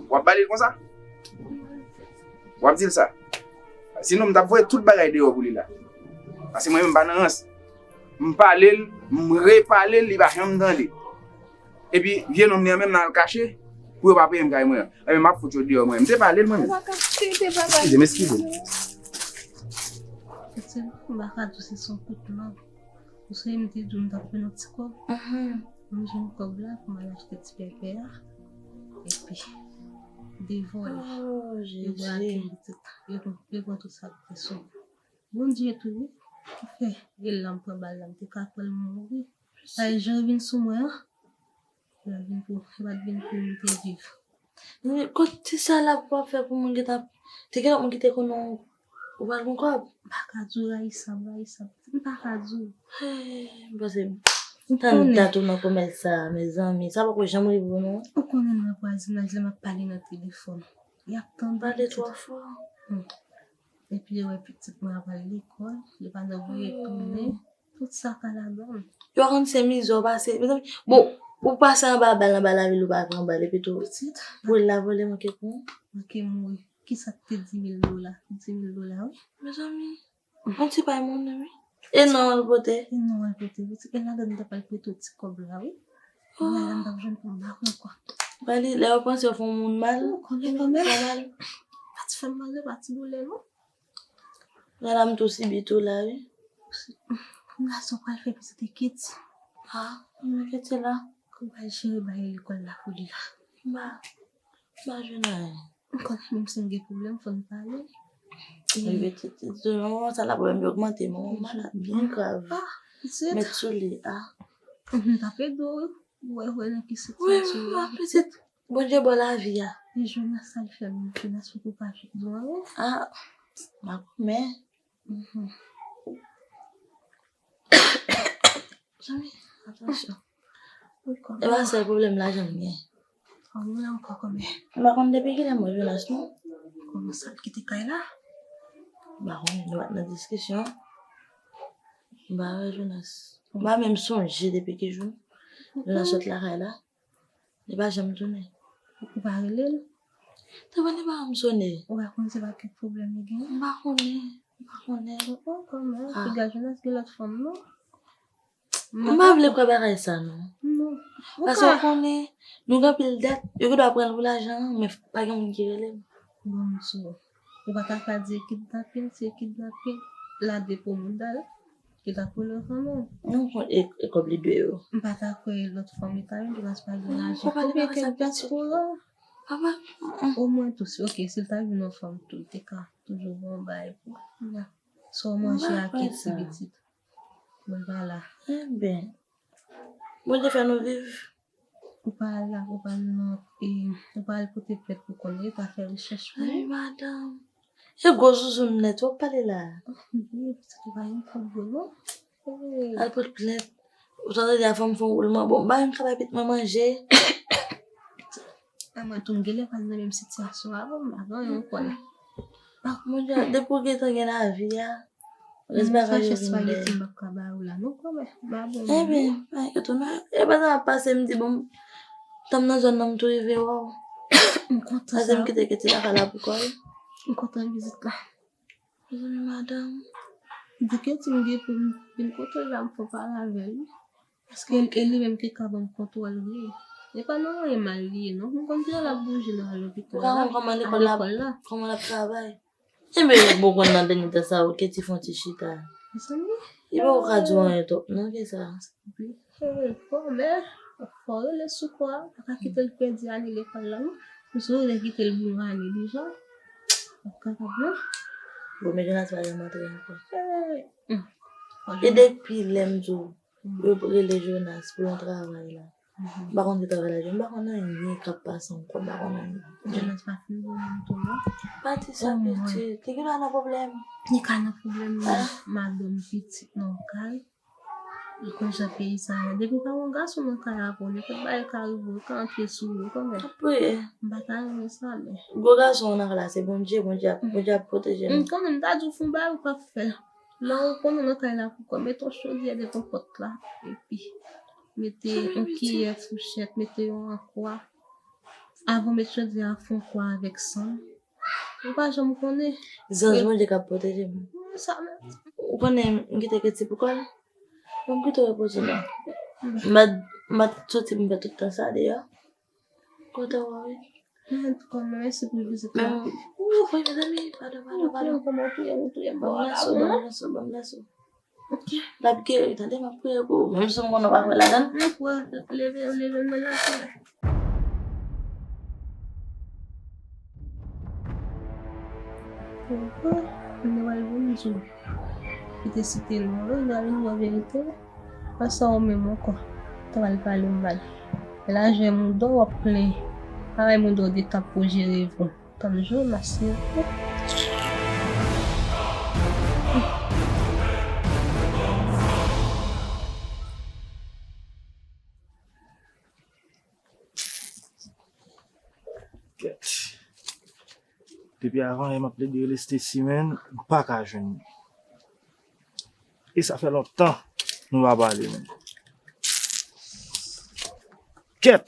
W ap ba li l konsa? W ap di l sa? Sinon, m t ap voye tout bagay deyò pou li la. Paske mwen menm m pa nan rans. M pale l, m repale l, li pa janm tande. Epi, vye nonm li an menm nan al kache, pou yo pa peye m kay mwen an. Ebyen, m ap fout yo deyò mwen. M te pale l mwen menm. Eskize m, eskize m. Pitit, m pa ka di w se son kout lang. Ou sonje m te di w m t ap jwenn yon ti kòb? Mhm. M jwenn kòb la pou m al achte ti pèpè a. Epi, de vòlè. Oh, yo brake pitit la. Yo, yo pran tout sa k te sou li. Bondye tou, wi, ki fè e la m pran bal la, m te ka kwè l mouri. Sa e jan l vin sou mwen an, yo vin pou, yo pa t vin pou m te viv. Men kot ti sa la pou ap fè pou moun ki t ap, te gen lòt moun ki te konnen w, ou pral gon kòb? M pa ka di w, Rayisa, Rayisa, m pa ka di w. Hey, m panse m tann dat ou nan kòmès sa, mezanmi, sa poko janm rive w non. Ou konnen nan vwazinaj la m ap pale nan telefòn. Y ap tande. Pale twò fò. Hmm. Epi yo wè pitit mwen ap al lekòl, yo pa nan voye tounen, tout sa ka ladan l. Yo rakonte se mizè w pase. Mezanmi, bon, ou pase anba bal, anba lavil, ou pa pran bal, epi tou. Pitit. Vòlè la, vòlè manke pran. Manke mouri. Kisa k te di mil dola? Di mil dola, wi. Mezanmi, yon ti pay moun, wi. E non, w al pote. E non, w al pote, pitit. E ladan m t ap al prete w ti kòb la, wi. Lè a m t ap jwenn pou m ba w ankò. Bali, lè yo panse yo fè yon moun mal, ou konnen kòmè. Fè mal. Pa ti fè m mal, non, pa ti doulè, non. Lè a m tou sibi tou la, wi. Kòm gason pral fè pitit e Keti. Ah, mwen Keti la. Kòm pral jere bagay lekòl la pou li la. M pa, m pa jwenn anyen. M konnen menm si m gen pwoblèm, fò n pale. Wi, pitit, pitit, nan moman sa la, pwoblèm yo ogmante, manman w malad, byen grav. Ah, Pitit. Met sou li a. M t ap ede w, wi. Wè, wè nan ki sitiyasyon w ye. Pitit. Bondye ba w lavi a. E Jonas, sa l fè menm? Jonas poko ka jwenn anyen. A, m pa konnen. Zanmi, atansyon. E pa sèl pwoblèm lajan m gen. Anmwey, ankò kòmè. M pa konn depi kilè m wè Jonas non. Kòman sa, l kite kay la? M pa konnen, nou pa t nan diskisyon. M pa wè Jonas. M pa menm sonje depi ki jou Jonas sot lakay la. Li pa janm tounen. Ou pa rele l? Telefòn li pa janm sone. Ou pa konn se pa kèk pwoblèm li genyen? M pa konnen. M pa konnen. Oh, oh, kòman? Piga Jonas gen lòt fanm non. M pa vle kwè bagay sa non. Non. Paske ou konnen, nou gen anpil dèt, yo gen dwa pran l pou lajan an, men pa gen moun ki rele m. Bon, m sou. Ou pa ta ka di e kidnapin, se kidnapin. La depo moun dal. Ki ta koule ansanm ou? Non, e, e kòb li dwe yo. M pa ta kwè lòt fanm li ta jwenn, Jonas pa gen lajan. Konbyen kèk dyaspora? Papa. Omwen tou, si, ok, si l ta jwenn yon fanm tou, l te ka toujou gen yon bagay pou. Sa w manje a ki ti pitit. Mwen pa la. Enben. Bondye fè nou viv. Ou pa al la, ou pa al nan, e, ou pa al pote plent pou konnen, pa fè rechèch pou ou. Ay, madanm. E gwo zouzoun nèt, w ap pale la. Wi, pitit ou pa gen fòt vre non. Al pote plent. Ou tande di a fanm fè yon woulman. Bon, ba yon kaba pit mwen manje. A mwen tou m genlè pa nan menm sitiyasyon avè w, m pa gen anyen, ou konnen. Bondye, depi w gentan gen lavi a, rès bagay yo vin dèyè. Espageti m p ap ka ba ou la non, kòmè. Ba bon. Enben, pa gen tout, e pandan m ap pase, m di, bon, tan m nan zòn nan, m tou rive wè w. M kontan sa. Pase m kite Keti lakay la pou kò l. M kontan vizit la. Mezanmi, madanm. Di Keti m gen pou m vin kote l la, m fè pale avè l. Paske e li menm ki ka ban m kontwòl li. E pa nan anyen mal li ye non. M konn jan l ap bouje nan lopital la, al lekòl la. Kòman l ap travay? Enben, bon, konn nan dènye tan sa yo, Keti fè yon ti chita. Li poko ka di w anyen twòp non, ki sa. Wi, fò, men fò rele sou kò a, pa ka kite l pèdi ane lekòl la non. Paske w rele kite l gen yon ane deja. Ap kapab non. Bon, men Jonas pa janm antre ankò. E depi lè m di w, yo rele Jonas pou yon travay la. M pa konn ki travay la, m pa konn anyen k ap pase ankò, m pa konn anyen. Jonas pa fin bon moun tou non. Pa di sa, pitit. Li genlè nan pwoblèm. Li ka nan pwoblèm, madanm, pitit nan kay. Li konn jan peyi sa ye. Depi pa gen yon gason nan kay avè w, nenpòt bagay ka rive w, li ka antre sou ou, kòmè. Ap priye. M pa ta renmen sa, men. Gwo gason an nan kay la, se Bondye, Bondye ap, Bondye ap pwoteje nou. Kanmenm, m ta di w fè yon bagay ou p ap fè. Lè w konnen nan kay la pou kò, mete yon chodyè devan pòt la, epi mete yon kiyè, fouchèt, mete yon akwa. Avan w met chodyè a, fè yon kwa avèk san. Ou pa janm konnen. Zanj Bondye k ap pwoteje m. Sa menm. Ou konnen m kite Keti pou kò l? Bon, m kite w repoze non. M pa, m pa t soti pou m fè tout tan sa deyò. Kontan wè w wi. Antouka, mèsi pou vizit la. Ou, wi, mezanmi, padon, padon, padon. Kòman w touye m, ou touye m. Ban m laso, ban m laso, ban m laso. Ok. L ap geri, tande, m ap priye pou ou. Menm si m konnen w pa kwè ladan l. M kwè, leve, leve, mwen la. Oho, mwen wè l vin di w. Li te site non, wi, li al di w verite. Pa sa ou menm ankò. T al pale m mal. E la, jwe mouda w ap plenyen. Pa bay mouda w de tan pou jere vre. Tann Jonas, non. Kèt. Depi avan yè m ap plede rele Stacy, menn, m pa ka jwenn li. E sa fè lontan nou pa pale, menn. Kèt!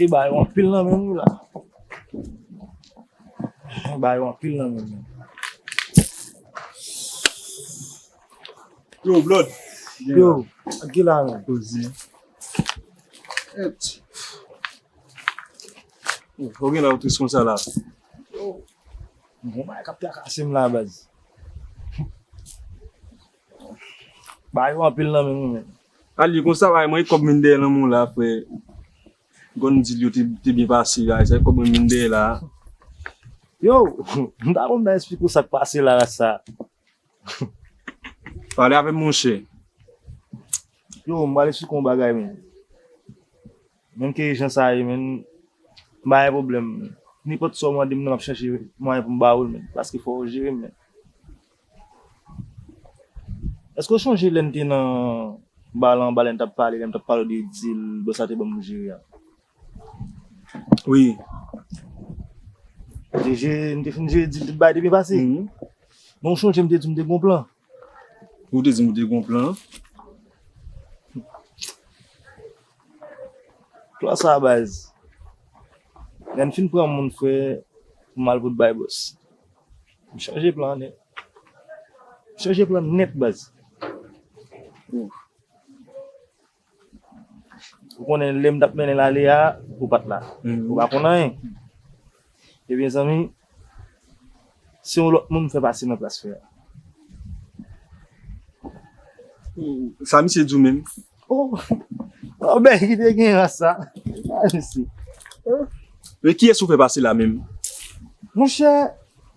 E ba yo anpil nan men nou la. E ba yo anpil nan men nou. Yo, Blood. Yo, ki la menm? Poze. Èt. Ou gen la ou tris konsa la. Bon, bagay k ap trakase m la, baz. Ba yo anpil nan men nou, men. Al li konsa, bay mwen kòb vin dèyè lanmou la, frè. Gònn di l yo te, te byen pase la, e sa kòb mwen vin dèyè la. Yo, m ta konn nan esplike w sa k pase la, ras sa. Pale avè m, monchè. Yo, m pral esplike w yon bagay, men. Menm ke jan sa ye, men, m pa gen pwoblèm. Nenpòt sa w mande m nan, m ap chèche mwayen pou m ba ou l, men. Paske fò w jere m, men. Èske w chonje lè n te nan ba la anba, lè n t ap pale, lè m t ap pale w de dil bòs la te ban m pou jere a? Wi. Te jere, n te fin jere dil, tout bagay te byen pase. Mhm. Men w chonje m te di w m te gen yon plan. Ou te di m ou te gen yon plan? Plan sa, baz. Lè n fin pran moun, frè, m al pou t bay bòs. M chanje plan nèt. M chanje plan nèt, baz. Ou konnen lè m t ap mennen l ale a, ou pa t la. Mhm. Ou pa konn anyen. Ebyen, zanmi, se yon lòt moun m fè pase nan plas frè a. Sa misye di w menm? Oh, oh, bèl ki te gen ras sa. Sa misye. Men kiyès ou fè pase la menm? Monchè,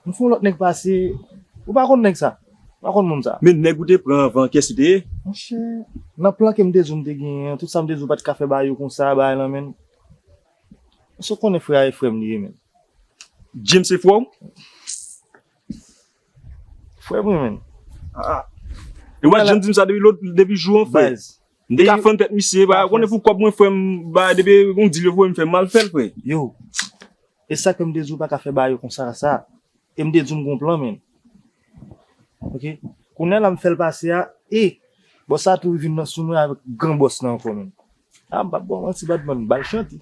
m fè yon lòt nèg pase. Ou pa konn nèg sa? Ou pa konn moun sa? Men nèg ou te pran anvan, kiyès li te ye? Monchè, nan plan ke m te di w m te genyen an, tout sa m te di w pa t ka fè bagay yo konsa, bagay lan, men. Èske w konnen frè a e frè m li ye, men? James se frè w? Frè m wi, men. Ah. E w pa t janm di m sa depi lòt, depi jou an, frè. Baz. M te ka fann tèt misye, ba, konnen pou kòb mwen, frè m, ba, depi yon dil yo voye m fè, m al fè l, frè. Yo, e sa ke m te di w pa ka fè bagay yo konsa, sa. E m te di w m gon plan, men. Oke? Kounye a la m fè l pase a, e bòs sa tou vin nan sou mwen avèk gran bòs lan ankò, men. A, m p ap ba w manti, badman, bal chante.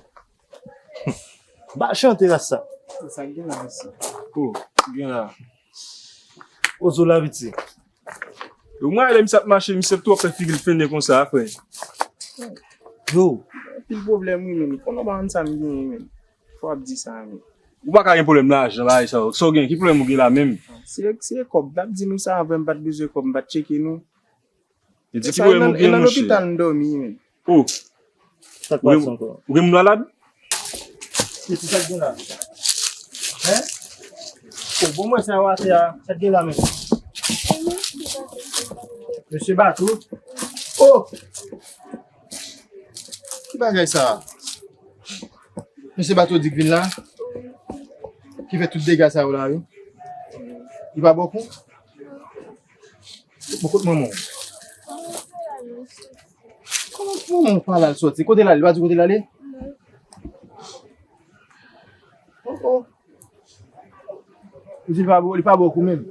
Bal chante, ras sa. Se sa k gen la, mesye. Oh, gen la. Ozo la, piti. Yo, mwen, lè misye ap mache, misye tou ap fè figi l fennen konsa, frè. Yo. Anpil pwoblèm, wi, men. Konnen w pa konn sa m genyen, men. Fò w ap di sa, men. Ou pa ka gen pwoblèm lajan, bagay sa yo. Sa w gen? Ki pwoblèm ou gen la menm? Se, se kòb. M t ap di nou sa anvan, m pa t bezwen kòb, m pa t tcheke nou. E di ki pwoblèm ou gen, monchè? E nan lopital m dòmi, men. Oh. Sa k pase ankò? Ou gen moun malad? Se, se sa k gen la. Hein? Oh, bon, mwen, sa yo atè a. Sa k gen la menm? Mesye Bato. Oh! Ki bagay sa a? Mesye Bato di k vin la? Ki fè tout dega sa yo la, wi? Li pa ba w kou? Bon, kot manman w? Kòman manman w pa al sòti? Kote l ale? Li pa di kote l ale? Oh, oh. Ou di li pa ba w, li pa ba w kou menm?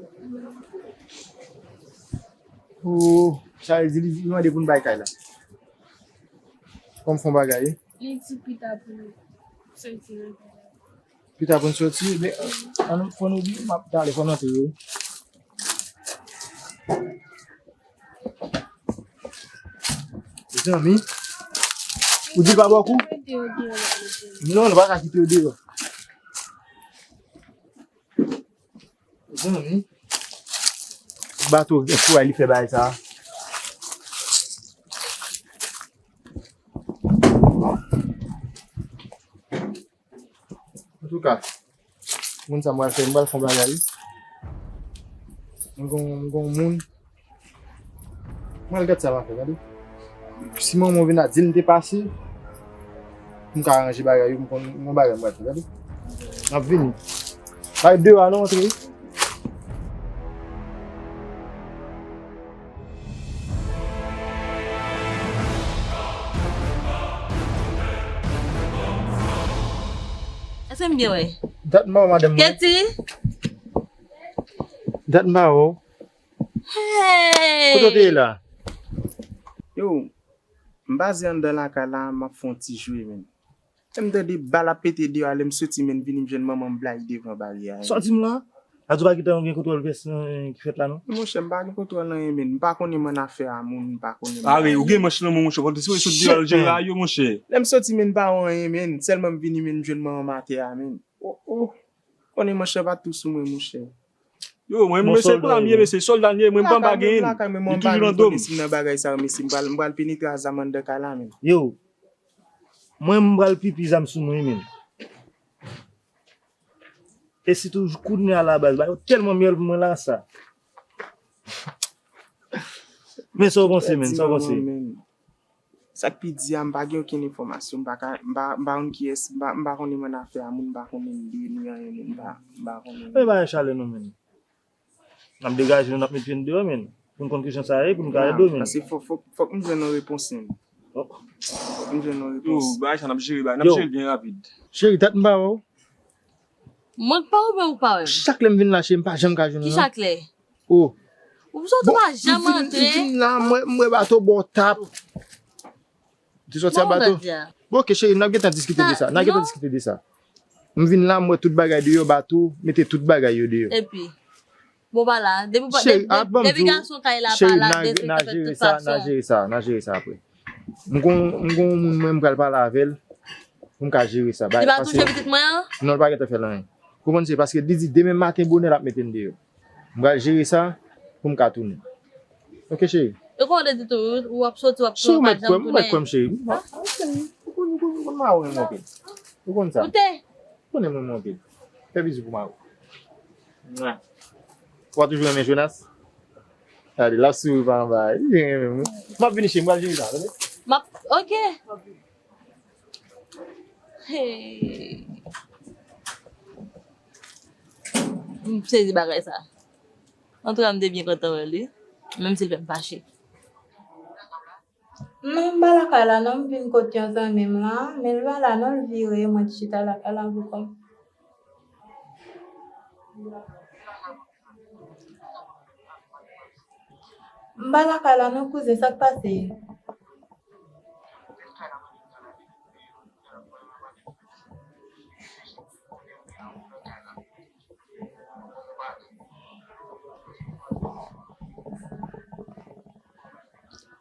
Oh, sa vle di li, li mande pou n bay kay la. Kòm fon bagay, wi. Li di pita pou nou soti nan kay la. Pita pou n soti, men, an nou, fò nou di, m ap talè, fò n antre, wi. Zanmi, ou di l pa ba w kou? Mete yo deyò la, mete yo. Non, nou pa ka kite yo deyò. Zanmi, Bato gen fou a li fè bagay sa. Antouka, moun sa m pral fè, m pral fè yon bagay, wi. M gon, m gon moun. M pral gad sa m a fè, gade. Si manman w vin la, di l m te pase, pou m ka aranje bagay yo, m konn yon bagay m pral fè, gade. M ap vini. Pa ret deyò a non, antre wi. Èske m byen wè? Dat m pa wè madanm nan. Keti? Dat m pa wè w. Hey! Kote w te ye la? Yo, m baze anndan lakay la, m ap fè yon ti jwe, men. Lè m tande bal ap pete deyò a, lè m soti, men, vini m jwenn manman m blayi devan baryè a. Sa w di m la? Sa di w pa gentan gen kontwòl pyès lan ki fèt la, non? Monchè, m pa gen kontwòl anyen, men. M pa konnen m annafè a moun, m pa konnen m... Are, ou gen manch nan men w, monchè. Fò w te sot deyò al jere a yo, monchè. Lè m soti, men, m pa wè anyen, men. Sèlman m vini, men, m jwenn manman m atè a, men. Oh, oh. Konnen manch lan pa tou sou mwen, monchè. Yo, mwen, mesye, kounye a m ye, mesye, sòlda m ye, mwen, m pa gen, li toujou nan do m. Si m nan bagay sa yo, mesye, m pral, m pral penetre a zam anndan kay la, men. Yo. Mwen, m pral pipi zam sou mwen, wi, menm. E sitou, kounye a la baz, bagay yo tèlman myèl pou mwen la, sa. Men sa w panse, menm, sa w panse? Sa k pi di a, m pa gen okenn enfòmasyon, m pa ka, m pa, m pa konn kiyès, m pa, m pa konnen mwen afè a moun, m pa konnen li, ni anyen, moun, m pa, m pa konnen. Men bagay chalè non, menm. N ap degaje nou, n ap met pye n deyò, menm. Pou n konn kijan sa ye, pou n ka ede w, menm. Paske fòk, fòk, fòk m jwenn yon repons, menm. Fòk m jwenn yon repons. Yo, bagay sa n ap jere, bagay, n ap jere l byen rapid. Cheri, dat m pa wè w. Mwen k pa wè w, men ou pa wè m. Chak lè m vin la, cheri, m pa janm ka jwenn ou, non. Ki chak lè? Oh. Ou sot ou pa janm antre. M vin la, m wè, m wè bato bò tap. Ou te sòti a bato? Bon, ok, cheri, n ap gentan diskite de sa. N ap gentan diskite de sa. M vin la, m wè tout bagay deyò, bato, mete tout bagay yo deyò. Epi, bon, pa la. Depi, depi gason kay la pa la, derespekte fèt tout fason. N a jere sa, n a jere sa apre. M gon, m gon moun mwen, m pral pale avè l pou m ka jere sa. Li pa touche pitit mwen an? Non, li pa gentan fè l anyen. Konprann, se paske li di demen maten bonè l ap mete n deyò. M pral jere sa pou m ka tounen. Ok, cheri. E kòman w te di tou, ou ap soti, w ap tounen, ou pa janm tounen? Cheri, ou mèt kwè m, ou mèt kwè m, cheri. Ou konn, ou konn, ou konn mawon renmen anpil. Ou konn sa. Ou te. Ou konnen m renmen anpil. Fè bizou pou mawon. Ou pa toujou renmen Jonas? Gade, l ap souri pa anba. Li renmen m wi. M ap vini, cheri, m pral jere sa, tande? M ap, ok. Hey. M sezi bagay sa. Antouka, m te byen kontan wè l wi. Menm si l fè m fache. Non, m pa lakay la non, m vin kot yon zanmi m la, men l pa la non, l vire, mwen t chita lakay la pou kò m. M pa lakay la non, kouzen, sa k pase?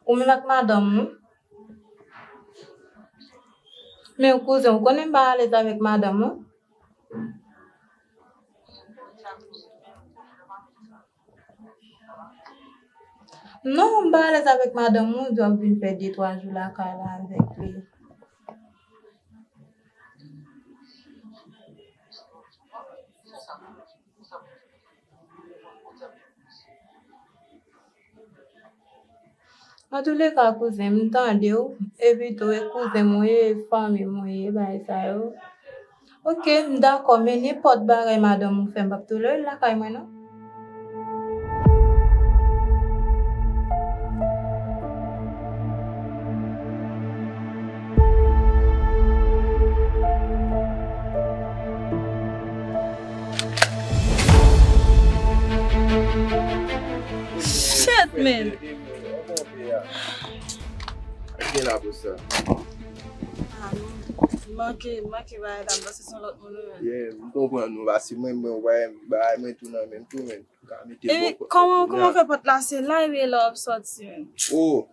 Ou menm ak madanm ou? Men kouzen, ou konnen m pa alèz avèk madanm ou? Non, m pa alèz avèk madanm ou, di w ap vin fè de twa jou lakay la avèk li. Antouleka, kouzen, m tande w, epi tou, e kouzen m ou ye, e fanmi m ou ye, bagay sa yo. Ok, m dakò, men nenpòt bagay madanm ou fè, m p ap tolere l lakay mwen, non. Shit, man. Gen la pou sa. Ah, non. Manke, manke bagay la, m panse se yon lòt moun, wi, man. Yeah, m konprann ou, paske mwen, mwen, bagay, bagay mwen tou nan menm tou, men. Ou ka mete bò kòman, kòman fè pòt la, se la, epi lè w ap sòti, men. Oh,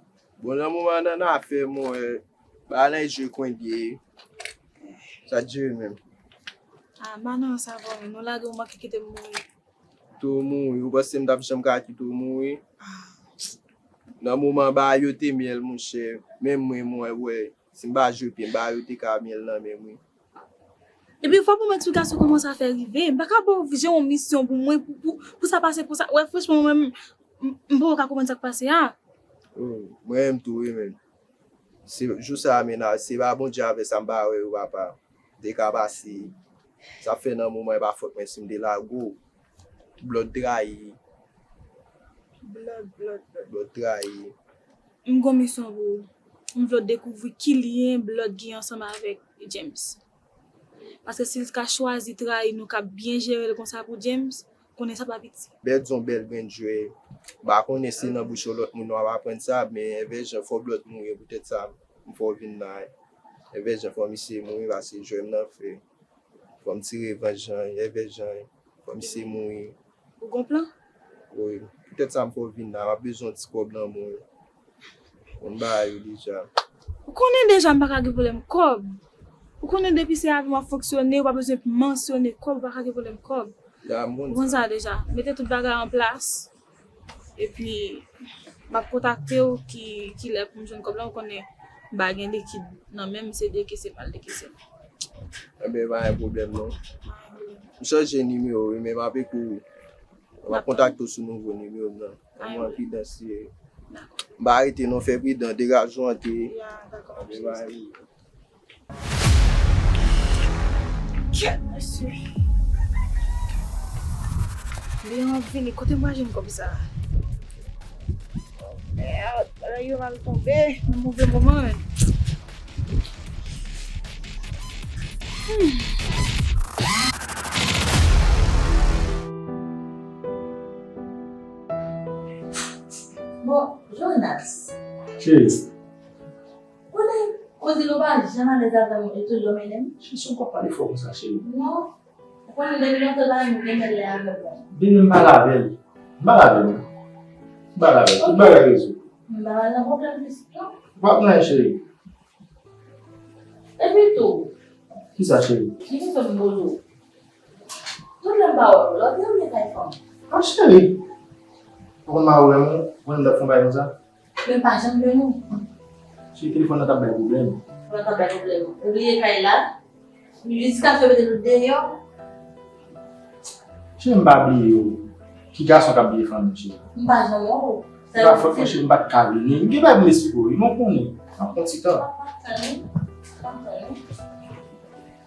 bon, nan moman nan, nan afè mwen, bagay la jwe kwen l ye. Sa dure menm. Ah, manan sa bon, men nou lage w manke kite m mouri. Tou mouri, ou panse m t ap janm ka kite w mouri? Nan moman bagay yo te myèl, monchè, menm mwen, mwen, wè, si m pa jwe pye m, bagay yo te ka myèl nan men m, wi. Epi fò pou m eksplike w kòman sa fè rive. M pa ka ba w jere yon misyon pou mwen, pou, pou, pou sa pase, pou sa. Wè, franchman, mwen menm, m, m poko ka konprann sa k pase a. Oh, mwen menm tou, wi, men. Se, jou sa a, men, se pa Bondye avè sa, m pa wè yo, papa. M te ka pase. Sa fè nan moman, e pa fòt mwen si m te lage w. Blòd trayi. Blòd, blòd, blòd. Blòd trayi. M gon misyon pou ou. M vle w dekouvri ki lyen Blòd gen ansanm avèk James. Paske si l ka chwazi trayi nou, k ap byen jere l konsa pou James, konnen sa pa piti. Bèl di yon bèl grenn jwè. M pa konnen si nan bouch yon lòt moun w ap aprann sa, men Envèjan, fò Blòd mouri, poutèt sa m fè w vin la. Envèjan, fò misye mouri, paske jwè m nan fè. Fò m ti revanj an, Envèjan, fò misye mouri. Ou gon plan? Wi. Poutèt sa m fè w vin la, m ap bezwen yon ti kòb nan men w. Konn bagay yo deja. Ou konnen deja m pa ka gen pwoblèm kòb. Ou konnen depi se avè m w ap fonksyone, ou pa bezwen mansyone kòb, ou pa ka gen pwoblèm kòb. Ya, m konn sa. Ou konn sa deja. Mete tout bagay an plas. Epi, m ap kontakte w ki, kilè pou m jwenn kòb la, ou konnen. M pa gen likid nan men m, se dekese m al dekese l. Enben, pa gen pwoblèm non. M chanje nimewo wi, men m ap ekri w. M ap kontakte w sou nouvo nimewo m nan. Mwen pridans li ye. M pa rete non, fè pridan, degaje w antre. Ya, dakò. Enben, pa gen pwoblèm. Kèt, mesye. Leon ap vini, kote m pral jwenn kòb sa? Mèd, bagay yo mal tonbe nan move moman, men. Hmm. Bon, Jonas. Cheri. Konnen, Kozilo pa janm alèz avè m, li toujou mennen m. Cheri, se w k ap pale fò konsa, cheri? Non. Ou konnen depi lontan l pa menm gen mèl lè avè mwen. Depi m pale avè l. M pale avè l, non. M pale avè l. Tout bagay rezoud. M pa pral nan pwoblèm plis, non. Ou p ap nan anyen, cheri. Epi tou. Kisa, cheri? Gen kesyon m poze w. Tout lè m pa wè w, lè w te oubyen kay fanm? Ah, cheri. Ou konn mari w renmen w, ou konn l ap fè yon bagay konsa? Men pa janm jwenn ou. Se telefòn nan k ap bay pwoblèm. Telefòn nan k ap bay pwoblèm. Ou bliye kay la? Jiskaske yo mete nou deyò. Cheri, m pa bliye w. Ki gason k ap bliye fanmi l, cheri? M pa janm wè w. Se pa fòt mwen, cheri, m pa t ka vini. M gen bagay pou m esplike w wi, men w konnen. M ap pran ti tan. M ap tann ou. M ap tann ou.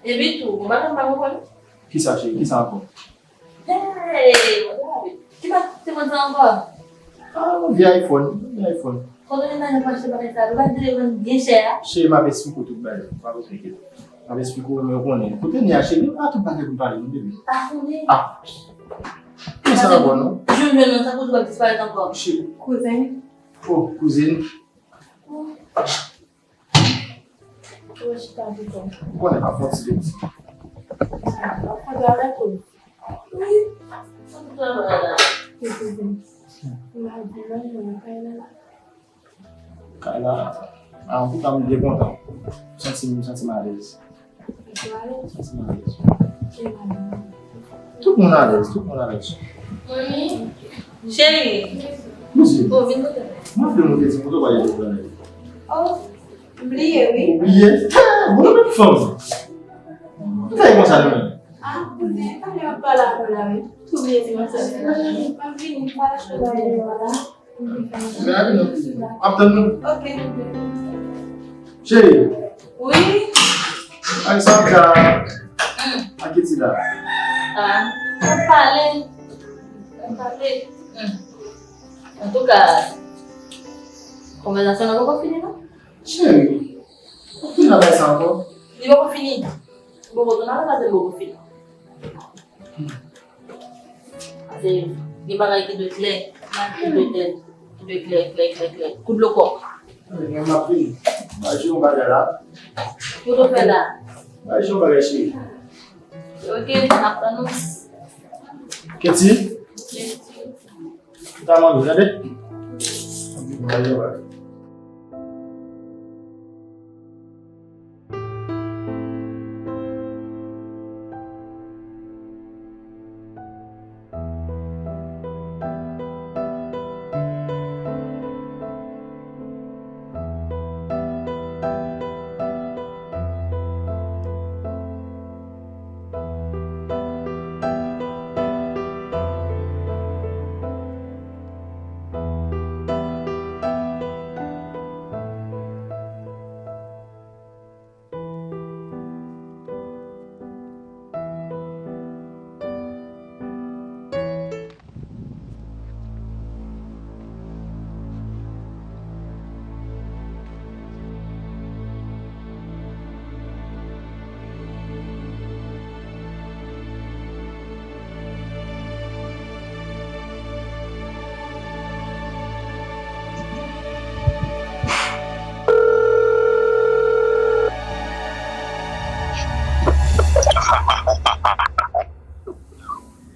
Epi tou, gon bagay m pa konprann. Kisa, cheri? Kisa ankò? Hey, mwen te raple. Ki pa se mwen sa ankò? Ah, yon vye iPhone, yon vye iPhone. Kote w te nan pou achte bagay sa? Ou pa t vle vann byen chè a? Cheri, m ap esplike w tout bagay. Pa konplike. M ap esplike w, men w konnen. Kote n ye a, cheri, nou pa tout bagay pou n pale, non, bebe. Pa konnen. Ah. Kisa ankò, non? Jou m jwenn ou, tankou w ap disparèt ankò. Cheri. Kouzen. Oh, kouzin. Oh. Ou chita pito. Ou konnen m ap fè yon ti doti. Ah, w ap fè travay pou li. Wi. Sa pou travay la? Wi, kouzin. M pa di non, mwen kay la. Kay la. Ah, antouka, m byen kontan. M santi m, m santi m alèz. Ou alèz? M santi m alèz. E madanm? Tout moun alèz, tout moun alèz. Manmi, cheri. Mezi. Oh, vin kote mwen. Mwen vle monte ti moto pa ye pou mwen. Oh, m bliye, wi. Ou bliye? Bon, nou menm fanm. Ou fè konsa nou menm. Ah, kouzin, pa gen ap pale avè w la, wi. Ou bliye ti moso. M ap vini, m pral achte bagay yo la. M ap tann nou. Ok. Cheri. Wi. Ay, sa ap ja. Hmm. Ak Ketty la. Ah, n ap pale. N ap pale. Hmm. Antouka, konvèsasyon nan poko fini, non? Cheri, ou fin nan bagay sa ankò? Li poko fini. Poko tounen avè l, paske l poko fini. Paske gen bagay ki dwe klè, ki dwe klè, ki dwe klè, klè, klè, klè. Kou dlo kòk. Ebyen, m ap vini. M al jere yon bagay la. Kou dlo fè la. M al jere yon bagay, cheri. Ok, m ap tann ou. Ketty? Ketty. Ou ta manmi, tande? M al jere yon bagay.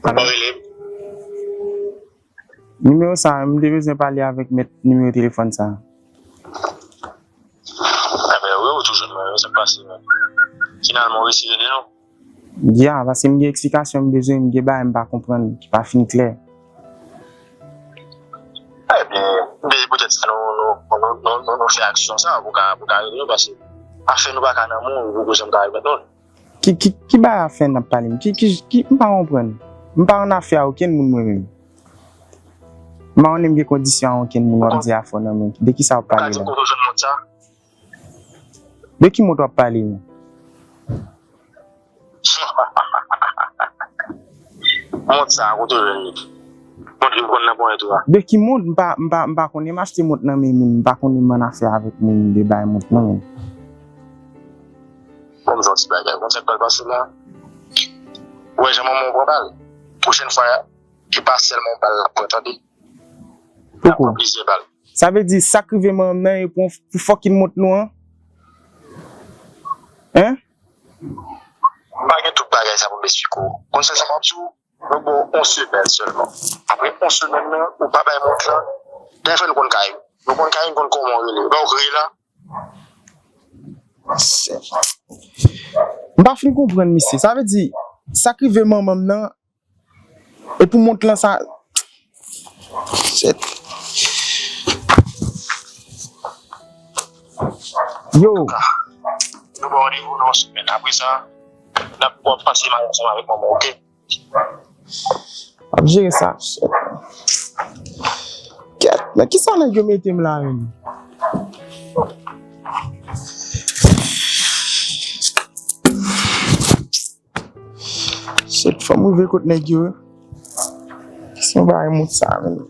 Alo? Nimewo sa a, m te bezwen pale avèk mèt nimewo telefòn sa a. Enben, wi, ou tou jwenn mwen, sa k pase menm? Finalman, ou resi rele non? Ya, paske m gen eksplikasyon m bezwen, m gen bagay m pa konprann, ki pa fin klè. Ebyen, m te di poutèt sa nou, nou, Nou, nou, nou, nou fè aksyon sa pou ka, pou ka rele nou, paske afè nou pa ka nan men w, ou poko janm ka remèt nou l. Ki, ki, ki bagay afè n ap pale menm? Ki, ki, ki, m pa konprann. M pa ann afè a okenn moun mwen menm. M pa konnen m gen kondisyon a okenn moun w ap di afè w nan men. De ki sa w ap pale la? Kote w jwenn mond sa? De ki mond w ap pale menm? Mond sa, kote w jwenn li? Mond li konn nan ponyèt ou a. De ki mond? M pa, m pa, m pa konnen m achte mond nan men moun, m pa konnen m ann afè avèk moun de bay mond nan menm. Bon, m di w yon ti bagay. Bon, sa k pral pase la? Ou wè jan manman w pran bal? Pwochèn fwa, e pa sèlman yon bal l ap pran, tande. L ap pran plizyè bal. Sa vle di, sa k rive manman m nan, e pou, pou fòkin mond nou an? Hein? M pa gen tout bagay sa pou m esplike w. Konn sèl sa m ap di w, nou ba w yon semèn sèlman. Apre yon semèn nan, ou pa bay mond lan, dayè fè nou konn kay ou. Nou konn kay ou, nou konn kòman w rele. Ou pa w kreye la? M pa fin konprann misye. Sa vle di, sa k rive manman m nan, e pou mond lan sa. Shit. Yo. Nou ba w randevou nan yon semèn. Apre sa, n ap, w ap pase maryaj ansanm avèk manman w, oke? M ap jere sa. Shit. Kèt, nan kisa nèg yo mete m la menm? Shit, fò m rive kot nèg yo. Kesyon bagay mond sa menm.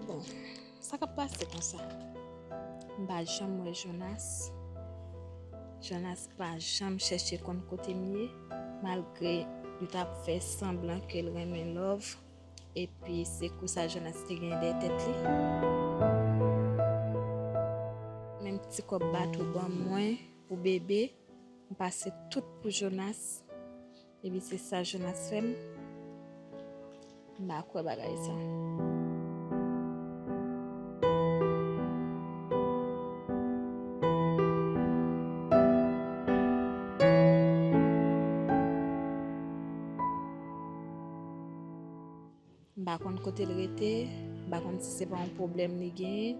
Bon, sa k ap pase konsa? M pa janm wè Jonas. Jonas pa janm chèche konn kote m ye, malgre li t ap fè sanblan ke l renmen Love. Epi se kou sa Jonas te gen dèyè tèt li. Menm ti kòb bato ban mwen pou bebe, m pase tout pou Jonas. Epi se sa Jonas fè m. M pa kwè bagay sa. M pa konn kote l rete, m pa konn si se pa yon pwoblèm li genyen,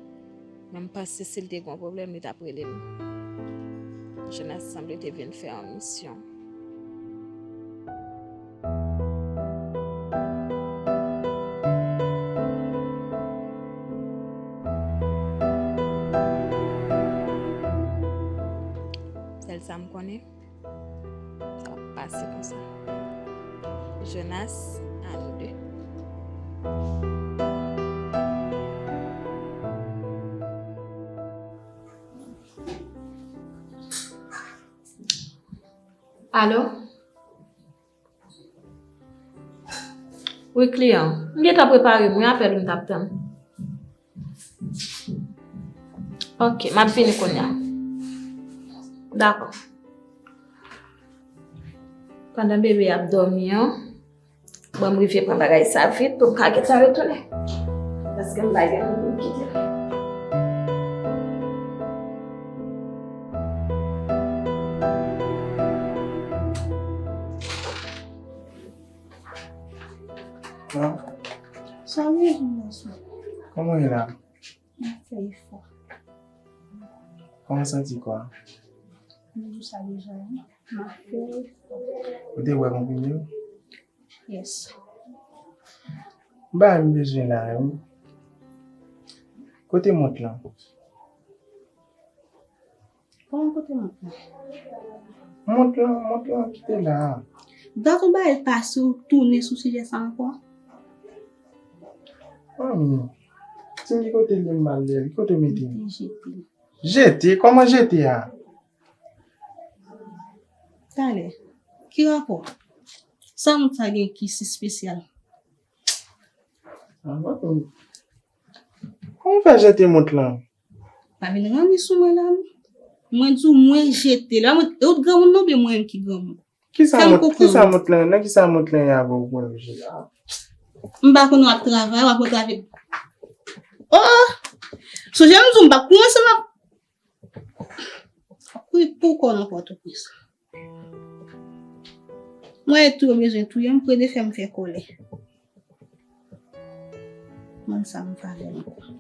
men m panse si l te gen yon pwoblèm, li t ap rele m. Jonas sanble te vin fè yon misyon. Sèl sa m konnen. Sa p ap pase konsa. Jonas, a nou de. Alo? Wi, kliyan. M gentan prepare m, wi, apèl ou m t ap tann. Ok, m ap vini kounye a. Dakò. Pandan bebe ap dòmi an, ban m rive pran bagay sa vit pou m ka gentan retounen. Paske m pa gen moun pou m kite l. Sa vle di, bonswa. Kòman w ye la? M ap fè efò. Kòman w santi kò a? M di w sa deja, wi. M ap fè efò. Ou te wè konprime yo? Yes. M pa menm bezwen la, wi. Kote mont lan? Kòman kote mont lan? Mont lan, mont lan ki te la a. Dat ou bay pase ou tounen sou sijè sa ankò? Manmi, di m ki kote l ye m ba l li, ki kote w mete l? Mete jete. Jete? Kòman jete a? Talè. Ki rapò? Sa mont sa gen ki si espesyal? Ah, manmi. Kòman w fè jete mont lan? Pa vin ranni sou mwen la, non. Mwen di w, mwen jete l. Mwen, e ou t granmoun nan oubyen mwen menm ki granmoun? Kisa mont, kisa mont lan, nan kisa mont lan ye avè w mwen jete a? M pa konn w ap travay, w ap rete avèk. Oh! Sonje m di w m p ap koumanse m ap. Kouri pou kò w nan Pòtoprens. Mwen tou yo bezwen touye m, pou yo te fè m fè kòlè. Mwen sa m valè ankò.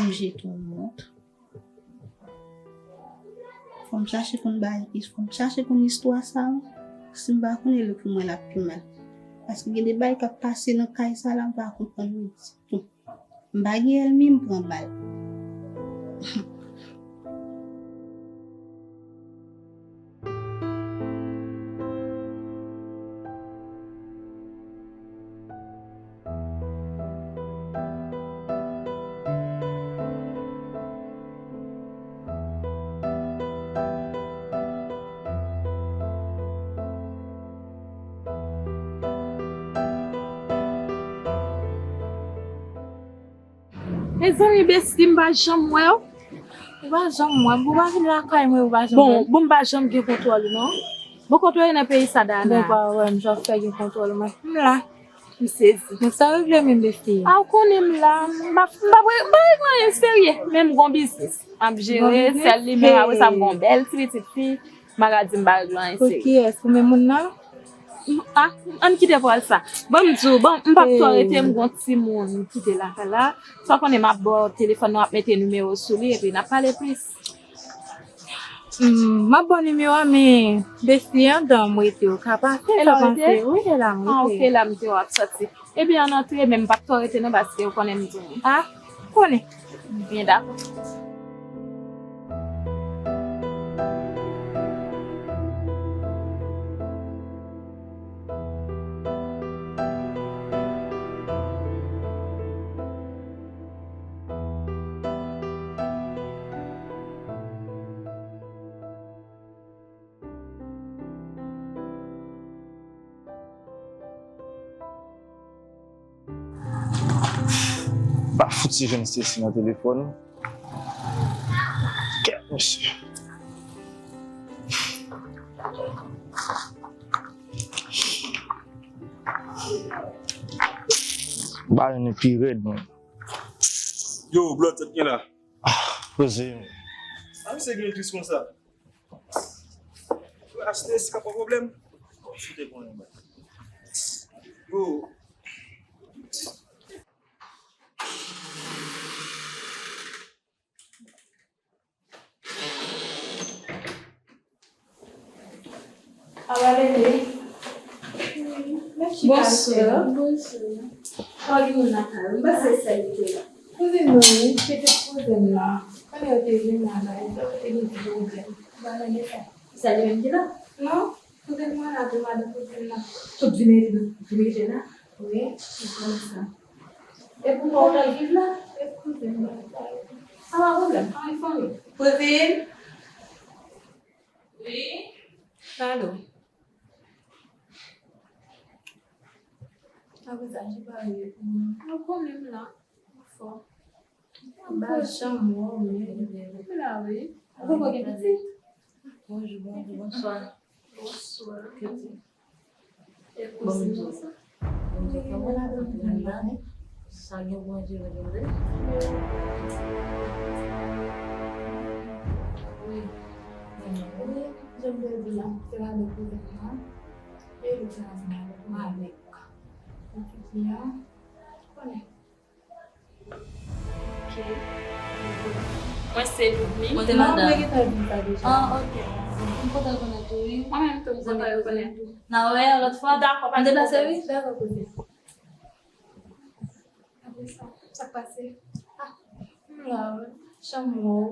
M jete yon mont. Fò m chache konn bay, fò m chache konn istwa sa yo. Si m pa konnen li pou mwen l ap pi mal. Paske gen de bagay k ap pase nan kay sa la, m pa konprann yo ditou. M pa gen ènmi, m pran bal. Mezanmi, besti, m pa janm wè w. Ou pa janm wè m, ou pa vin lakay mwen, ou pa janm wè m. Bon, bon, m pa janm gen kontwòl ou non. Bon, kote w ye nan peyi sa, Dana? Bon, pa wè m, jan w fè gen kontwòl mwen. M la. M sezi. Men sa regle menm, besti? A, ou konnen m la. M pa, m pa, m pa regle anyen serye. Men m gon biznis. M ap jere, sèl li menm, apre sa, m gon bèl ti pitit fi. M pa ka di m pa regle anyen serye. Pou kiyès? Pou menm moun nan? Ah, ann kite pral sa. Ban m di w, bon, m p ap twò rete, m gon timoun m kite lakay la. Sa w konnen, m ap ba w telefòn nan, w ap mete nimewo sou li, epi n ap pale plis. Hmm, m ap ba w nimewo a, men besti, anndan m rete, ou ka pase, sa panse? Wi, e la m rete. Ah, ok, la m te wè w ap soti. Ebyen, ann antre, men m p ap twò rete non, paske ou konnen m timoun. Ah, konnen. Byen, dakò. Pa fouti jwenn Stacy nan telefòn. Kèt, mesye. Ba jwenn pi rèd, mwen. Yo, Blood, sa k gen la? Ah, poze. A, misye gen tris konsa. Achte si ka pa pwoblèm. Ou te konnen, man. Yo. Ala lele. Bonswa. Bonswa. Kòman moun nan kay ou? M panse sèl li te la. Kouzin mwen, wi, se te kouzin m nan. Konnen yo te vin la, la, yo te vin di pwoblèm. Ba mwen de sa. Sa li menm ki la? Non, kouzin mwen la, tou madan kouzin nan. Tout vin, vin rete la? Wi, se konsa. E pou mwen, ou t ap viv la? E kouzin mwen. Sa pa pwoblèm, pa gen fanmi. Kouzin? Wi? Alo? Apre sa, ki pa rive pou mwen? Ou konnen m la. Ou fò. M pa janm wè w menm. M la, wi. Ou poko gen pitit? Bonjou, bonjou, bonswa. Bonswa. Pitit. E kouzin ou sa? Bonjou, kòman w ye? Sa gen Bondye, tande? Wi. Wi, jan m te di la, se madan kouzin mwen. E li te ansanm avèk Malek. Pitit li a, konnen. Ok. Mwen se Louvni. Kote madan? Non, mwen gentan di sa deja. Ah, ok. M kontan rekonèt ou, wi. Mwen menm tou, m kontan rekonèt ou. N a wè yon lòt fwa. Dakò, pa gen pwoblèm. M deplase, wi. Dakò, kouzin. Apre sa, sa k pase? Ah, m la, wi. Jan m wè w,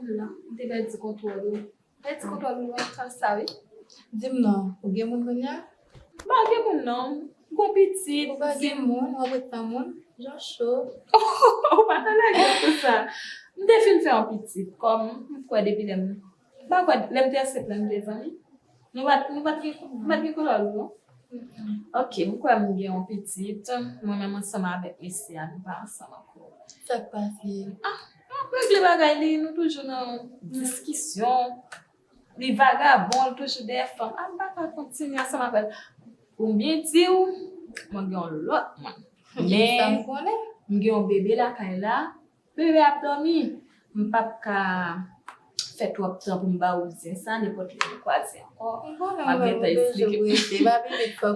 m la. M te pèdi kontwòl ou. Pèdi kontwòl ou nan sans sa, wi. Di m non, ou gen moun kounye a? M pa gen moun non. M gon pitit. Ou pa gen moun, w ap ret san moun? Jan cho. Ou pa ta lage konsa. M te fin fè yon pitit, kòm m kwè depi lè m, m pa kwè lè m te ansent la, m te zanmi. Nou pa t, nou pa t gen, nou pa t gen kontwòl ou non. Ok, m kwè m gen yon pitit. Mwen menm ansanm avèk mesye a, nou pa ansanm ankò. Sa k pase? Ah, n ap regle bagay li, nou toujou nan diskisyon. Li vagabon, li toujou dèyè fanm. Ah, m pa ka kontinye ansanm avè l. Pou m byen di w, mwen gen yon lòt moun. Men, sa m konnen. M gen yon bebe lakay la. Bebe ap dòmi. M p ap ka fè twòp tan pou m ba ou zen sa, nenpòt lè nou kwaze ankò. M ap gentan eksplike.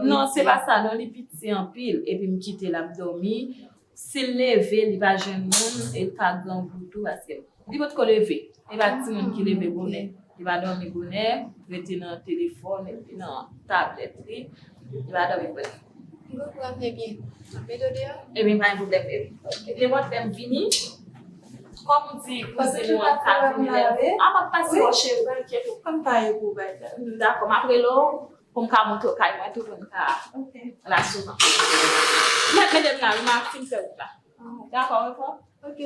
Non, se pa sa, non, li piti anpil, epi m kite l ap dòmi. Si l leve, li pa jwenn moun, e l ka grangou tou, paske li potko leve. E pa timoun ki leve bonè. Li pa dòmi bonè, rete nan telefòn, epi nan tablèt li. Li pa dòmi bonè. Ebyen, pa gen pwoblèm, baby. Nenpòt lè m vini, kòm ou di kouzin ou an ka vini lè l vini. A, m ap pase bò cheri, pa enkyete w. Konn pa ye pou bay la. Dakò, m ap rele w pou m ka montre w kay mwen tou, pou n ka la souvan. Mèt mennen m la, wi, m ap fin fè wout la. Dakò, wi, frè? Ok.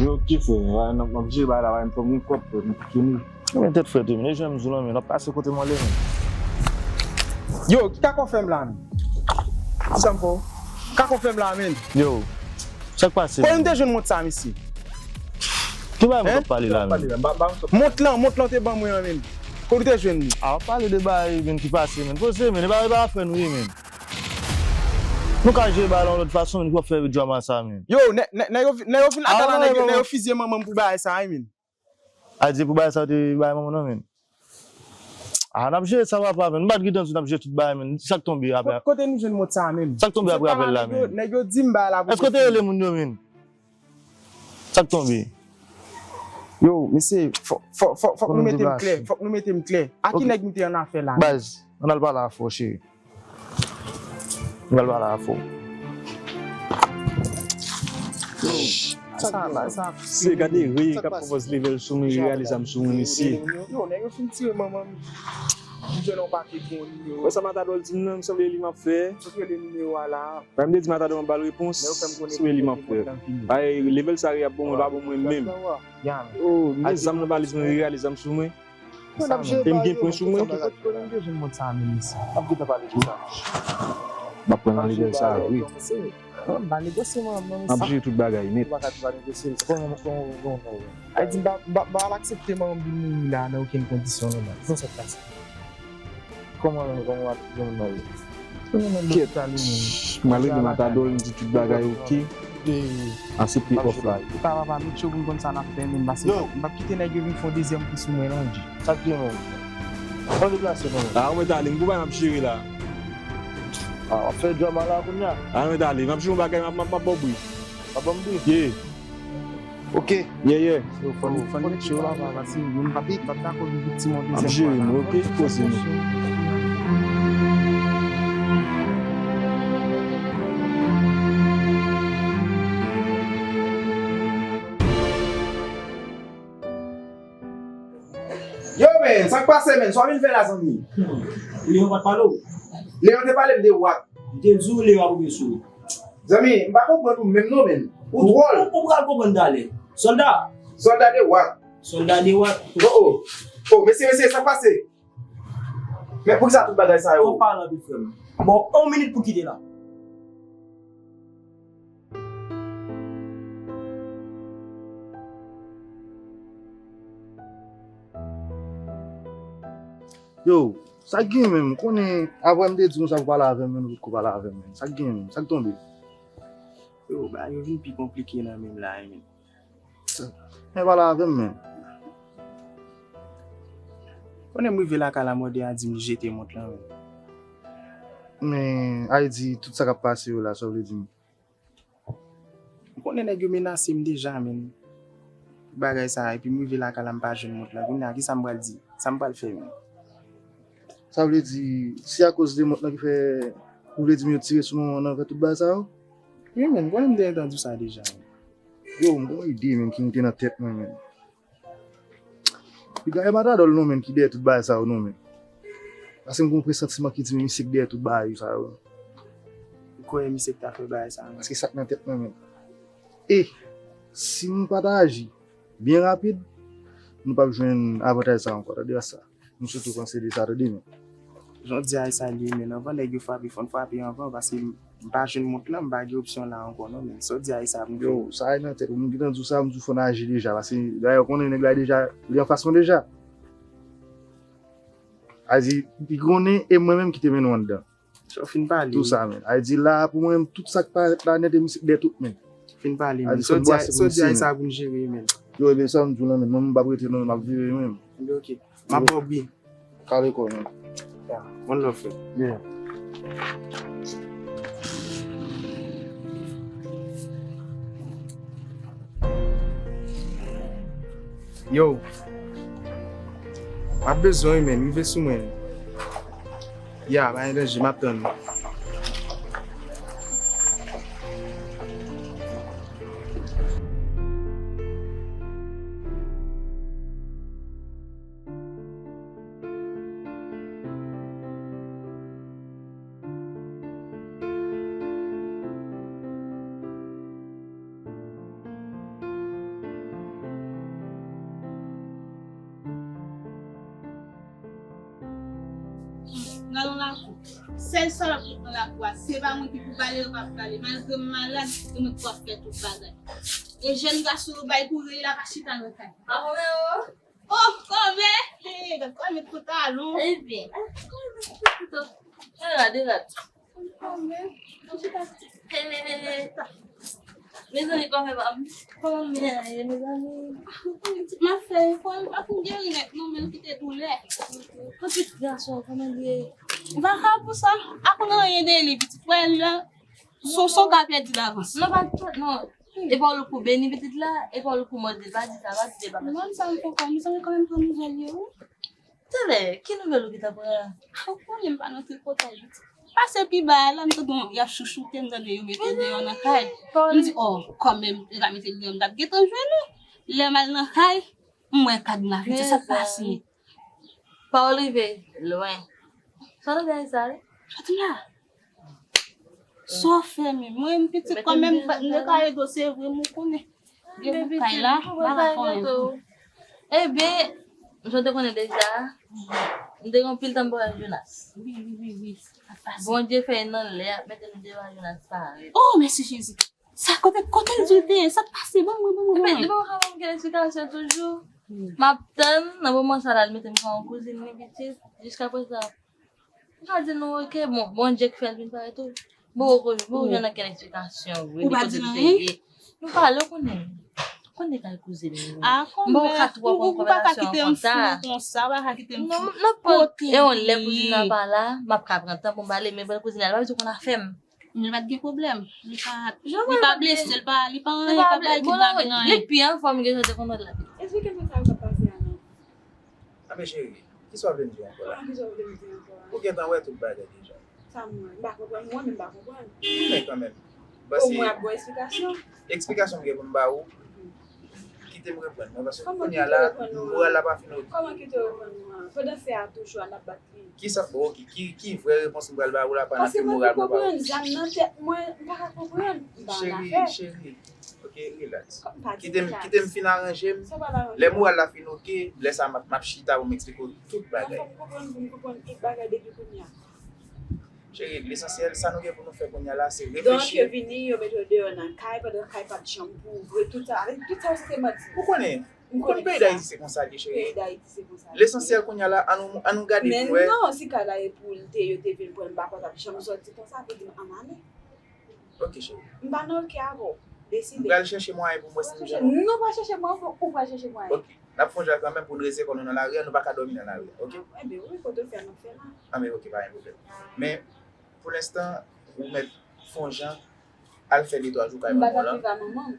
Yo, ki fè, a, n ap, n ap jere bagay la, pa gen pwoblèm, frè, m fini. Men tèt frèt, men, e jan m di w lan, men, n ap pase kote m ale, men. Yo, ki kako fè m la, men? Ki sa m fè w? Kako fè m la, men. Yo, sa k pase, men? Kote m te jwenn mont sa, mesye? Ki bagay mwen t ap pale la, men? Mont lan, mont lan te ban mwen an, men. Kote w te jwenn li? A, w ap pale de bagay, men, ki pase, men. Poze, men, e pa, e pa afè nou ye, men. Nou ka jere bagay la yon lòt fason, men, ki w ap fè drama sa, men. Yo, nè, nè, nè yo, nè yo vin lakay la, nèg yo, nè yo fizye manman m pou bagay sa, wi, men. A di pou bagay sa, w te bay manman nan, men. A, n ap jere sa, papa, men. M pa t gentan di n ap jere tout bagay, men. Sa k tonbe apre? Kote nou jwenn mot sa, men? Sa k tonbe apre apèl la, men? Nèg yo di m bagay la pou... Èske w te rele moun yo, men? Sa k tonbe? Yo, mesye, fò, fò, fò, fòk nou mete m klè. Fòk nou mete m klè. A ki nèg nou te annafè la, men? Baz, ann al pale afè w, cheri. M pral pale afè w. Sa, sa, se gade, wi, k ap pwopòz leve l sou mwen, rale zam sou mwen, mesye. Yo, nèg yo fin tire manman m. M jwenn yon pakèt bon nimewo. Wè sa Matadò di m nan, m sanble li m ap fè. Sot rele nimewo a la. Bay m te di Matadò m ap ba l repons, sanble li m ap fè. Bay leve l sa, ap bon mwen, pa bon mwen menm. Oh, m te zam nan ba li, rale zam sou mwen. Mwen ap jere bagay yo, mwen te sanble kote m te jwenn mond sa a menm mesye. Ap gentan pale de sa. M ap pran nan leve sa, wi. M pa negosye manman m non mesye. M ap jere tout bagay nèt. Ou pa ka tou pa negosye l. Kòman, kòman, kòman, kòman? Ay di m pa, m pa, m pa al aksepte manman m vin mouri la nan okenn kondisyon non, man. Kisa sa k pase? Kòman, kòman w ap jwenn manman m? Kèt. M al rele Matadò, li di tout bagay oke. Aksepte òf la. Papa, papa, make sure pou m konn sa n ap fè, men, paske m p ap kite nèg yo vin fè yon dezyèm kou sou mwen, non, G. Sa k gen, menm? Ann deplase, non, menm. A, mwen t ale, m gon bagay m ap jere la. A, w ap fè drama la kounye a? A, mwen t ale, m ap jere yon bagay, m ap, m ap, m ap ba w bri. W ap ban m bri? Yeah. Ok. Yeah, yeah. Yo, fò n, fò n make sure la, pa, paske moun p ap, p ap dakò vin viktim yon dezyèm fwa la. M ap jere nou, ok? Poze nou. Yo, men, sa k pase, men? Sa w vin fè la, zanmi? Leon pa t pale w? Leon te pale m de Wak. Li te di w Leon ap ouvri sou ou. Zanmi, m pa konprann ou menm non, men. Ou dwòl. Ou, ou pral konprann talè. Sòlda. Sòlda de Wak. Sòlda de Wak. Oh, oh. Oh, mesye, mesye, sa k pase? Men poukisa tout bagay sa yo? Twòp pale anpil, frè m. Bon, yon minit pou kite la. Yo, sa k gen menm? Konnen, apre m te di nou sa pou pale avè m, men nou potko pale avè m, men. Sa k gen menm? Sa k tonbe? Yo, bagay yo vin pi konplike nan men m la, men. Men pale avè m, men. Konnen m rive lakay la, mòde a di m li jete mont lan, men. Men, Ayiti, tout sa k ap pase yo la, sa w vle di m? M konnen nèg yo menase m deja, men. Pou bagay sa, epi m rive lakay la, m pa jwenn mont lan. Kounye a, kisa m pral di? Sa m pral fè, men? Sa vle di, se akoz de mont lan ki fè ou vle di m yo tire sou manman w nan fè tout bagay sa yo? Wi, men, m konnen m te gentan di w sa deja, men. Yo, m gon ide, men, ki moute nan tèt mwen, men. Piga e Matadòl non, men, ki dèyè tout bagay sa yo non, men. Paske m gon presantiman ki di m misye k dèyè tout bagay sa yo. Ou kwè misye k ta fè bagay sa, men? Paske sa k nan tèt mwen, men. E, si nou pa ta aji byen rapid, nou p ap jwenn avantaj sa ankò, tande sa. Nou sitou panse de sa, tande, men. Jan w di a, e sa l ye, men anvan nèg yo frape, fò n frape anvan, paske m, m pa jwenn mont lan, m pa gen opsyon la ankò, non, men sa w di a, e sa pou m fè. Yo, sa e nan tèt ou, m gentan di w sa, m di w fò n aji deja, paske dayè, w konnen nèg la deja, li anfas mwen deja. A di, li konnen, e mwen menm ki te mennen w anndan. Sa w fin pale. Tou sa, men. A di la, pou mwen, tout sa k parèt la nèt, e misye k dèyè tout, men. Fin pale, men. Sa w di a, sa w di a, e sa pou n jere, men. Yo, ebyen, sa m di w lan, men mwen, m p ap rete non, m ap vire menm. Ebyen, ok. M ap ba w bri. Kale kò w, man. Yeah. One love, frè. Yeah. Yo. M ap bezwen w, man. Rive sou mwen. Ya, pa gen danje, m ap tann ou. Nan yon lakou. Sèl salòp ki nan lakou a, se pa mwen ki pou pale, yo p ap pale. Malgre m malad, se mwen ki pou ap fè tout bagay. E jèn gason yo bay kouri, l ap chita nan kay. Maman, oh! Oh, kòmè! Hey, gad kòmè tout talon. Ebyen, ah, kòmè tout talon. Hey, la, de la. Kòmè. Hey, hey, hey, hey. Mezanmi, kòmè pa m. Kòmè a ye, mezanmi? M ap fè efò, l pa pou geri nèt, non, men l kite doulè. Kot pitit gason, kòmè l ye? Vakabon sa, a konn anyen de li, pitit frè l la. Sonson ka pèdi davans. Non, pa, pa, non. E pa w pou beni pitit la, e pa w pou mòde, pa di sa, pa di de bagay. Mwen, sa m fè kòm, sa m kanmenm pran nouvèl yo, wi. Talè, ki nouvèl ou gentan pran la? Ou konnen m pa nan tripotay, pitit. Pase pi ba a la, m tande y ap chouchoute, m tande yo mete l deyò nan kay. M di, oh, kanmenm, yo pa mete l deyò, m t ap gentan jwenn ou. Lè m al nan kay, m wè kad m la fèt, sa k pase? Mezanmi. Pa w rive lwen. Sa w tande sa, wi? Fatima. Sa w fè menm? Mwen, m pitit kanmenm, m pa t nan kay do, se vre, m konnen. Gen boukay la, m pa ka fè anyen. Ebyen, jan w te konnen deja, m te gen anpil tan m pa wè Jonas. Wi, wi, wi, wi. Sa pase. Bondye fè nan lè, mete nou devan Jonas parèt. Oh, mèsi Jezi. Sa, kote, kote l di l te ye? Sa k pase? Ban mwen, ban mwen, ban mwen. Ebyen, li pa ka ban m okenn eksplikasyon toujou. M ap tann, nan moman sa la, l mete m kòm kouzin li pitit. Jiskaprezan, m ka di nou, ok, bon, Bondye k fè l vin parèt tou. Bon, bon, bon, jwenn ankenn eksplikasyon vre de kote l te ye. Nou pale, ou konnen. Ou konnen kay kouzin li. M pa ka twò pran konvèsasyon konsa. Ou pa ka kite m flou konsa, ou pa ka kite m flou. Non, e yon lè kouzin nan pa la, m ap ka pran tan pou m pale, men kouzin nan pa bezwen konn afè m. Men pa t gen pwoblèm. Li pa, li pa blese, li pa, li pa anyen, li pa bay kidnape nan anyen. Li pi anfòm ke jan te konn wè l la. Esplike m sa k ap pase a non. Anben cheri, kisa w vle m di w ankò la? Kisa w vle m di ankò la? Ou gentan wè tout bagay deja. Sa m wè? M pa konprann, mwen menm m pa konprann. Men kanmenm. Omwen ap ba w eksplikasyon. Eksplikasyon m gen pou m ba ou, kite m reponn mwen, paske kounye a la, moral la pa fin oke. Kòman kite w reponn mwen? Pandan fè a toujou a n ap bat li. Kisa, bon, ok, ki, ki vrè repons m pral ba ou la pandan ke moral mwen pa oke? Paske mwen pa konprann, zam nan tèt mwen, m pa ka konprann. M pa annafè. Cheri, cheri, ok, relax. Kite m, kite m fin aranje m. Lè moral la fin oke, lè sa a m ap, m ap chita pou m eksplike w tout bagay. Fò m konprann, pou m konprann tout bagay depi kounye a. Cheri, lesansyèl, sa nou gen pou nou fè kounye a la, se reflechi. Donk, yo vini, yo mete w deyò nan kay, pandan kay pa t janm pou ouvri, tout sa, avèk tout sa, se te manti. Ou konnen, ou konn peyi Dayiti se konsa l ye, cheri. Peyi Dayiti se konsa l ye. Lesansyèl kounye a la, an nou, an nou gade pou n wè. Men non, si kay la e pou l te, yo te vin pran l, m pa kwè w t ap janm sòti konsa, pou di m ann ale. Ok, cheri. M pa nan ok avè w. Deside. M pral chèche mwayen pou m wè si m jwenn ou. Non, pa chèche mwayen, ou pral chèche mwayen. Ok. N ap fè yon jan kanmenm pou n rete kò nou nan lari a, nou pa ka dòmi nan lari a, ok? Enben, wi, kote w fè, n ap fè la. Anben, ok, pa gen pwoblèm. Men, pou lenstan, ou mèt fè yon jan, al fè de twa jou kay manman w lan. M pa t ap viv a manman m.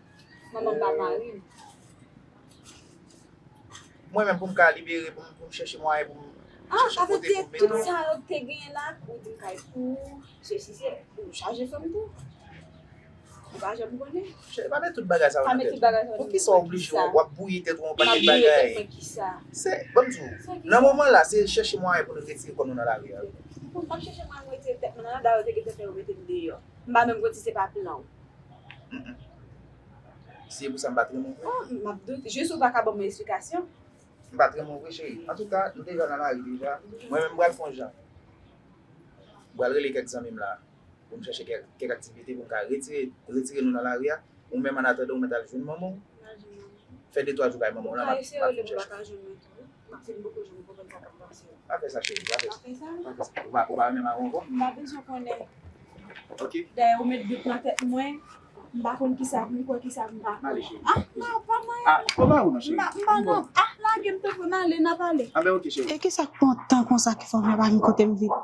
Manman m pa mari m. Mwen menm, pou m ka libere, pou m, pou m chèche mwayen, pou m chèche kote pou m mete w. Ah, avèk tout sa yo k te genyen la, ou di m kay pou ou, sesi, se, ou chaje fanm tou. Ou pa janm konnen. Cheri, pa met tout bagay sa yo nan tèt ou. Pa met tout bagay sa yo nan tèt mwen. Poukisa w oblije w ap bwouye tèt ou yon pakèt bagay? M ap bwouye tèt mwen kisa? Se, ban m di w, nan moman la, se chèche mwayen pou nou retire kò nou nan lari a, wi. Bon, m ap chèche mwayen pou retire tèt mwen nan la, dayè, te gentan fè yo mete m deyò. M pa menm konn si se pa plan w. Mm, mm. Si se pou sa, m pa t renmen w vre. Oh, m ap doute. Jis ou pa ka ban mwen eksplikasyon. M pa t renmen w vre, cheri. Antouka, nou deja nan lari deja. Mwen menm, m pral fè yon jan. M pral rele kèk zanmi m la. Pou m chèche kèk, kèk aktivite pou m ka retire, retire nou nan lari a. Ou menm, annatandan, ou mèt al jwenn manman w. M al jwenn manman m. Fè de twa jou kay manman w lan, m ap, m ap vin chèche w. M ap eseye rele m, m pa ka jwenn mwen tou. M ap fè m poko jwenn, m konprann sa k ap pase. Pa fè sa, cheri, pa fè sa. Pa fè sa. Ou pa, ou pa renmen mari w ankò? M pa bezwen konnen. Ok. Dayè, ou met dout nan tèt mwen. M pa konn kisa pou m kwè, kisa pou m pa kwè. Ale, cheri. Ah, non, pa mwen. Ah, fò ba ou non, cheri. M pa, m pa nan. Ah, lage m tanpri, m ale, n ap pale. Ah, ben, ok, cheri. E kisa k pran tan konsa ki fè w pa gen kote m viv?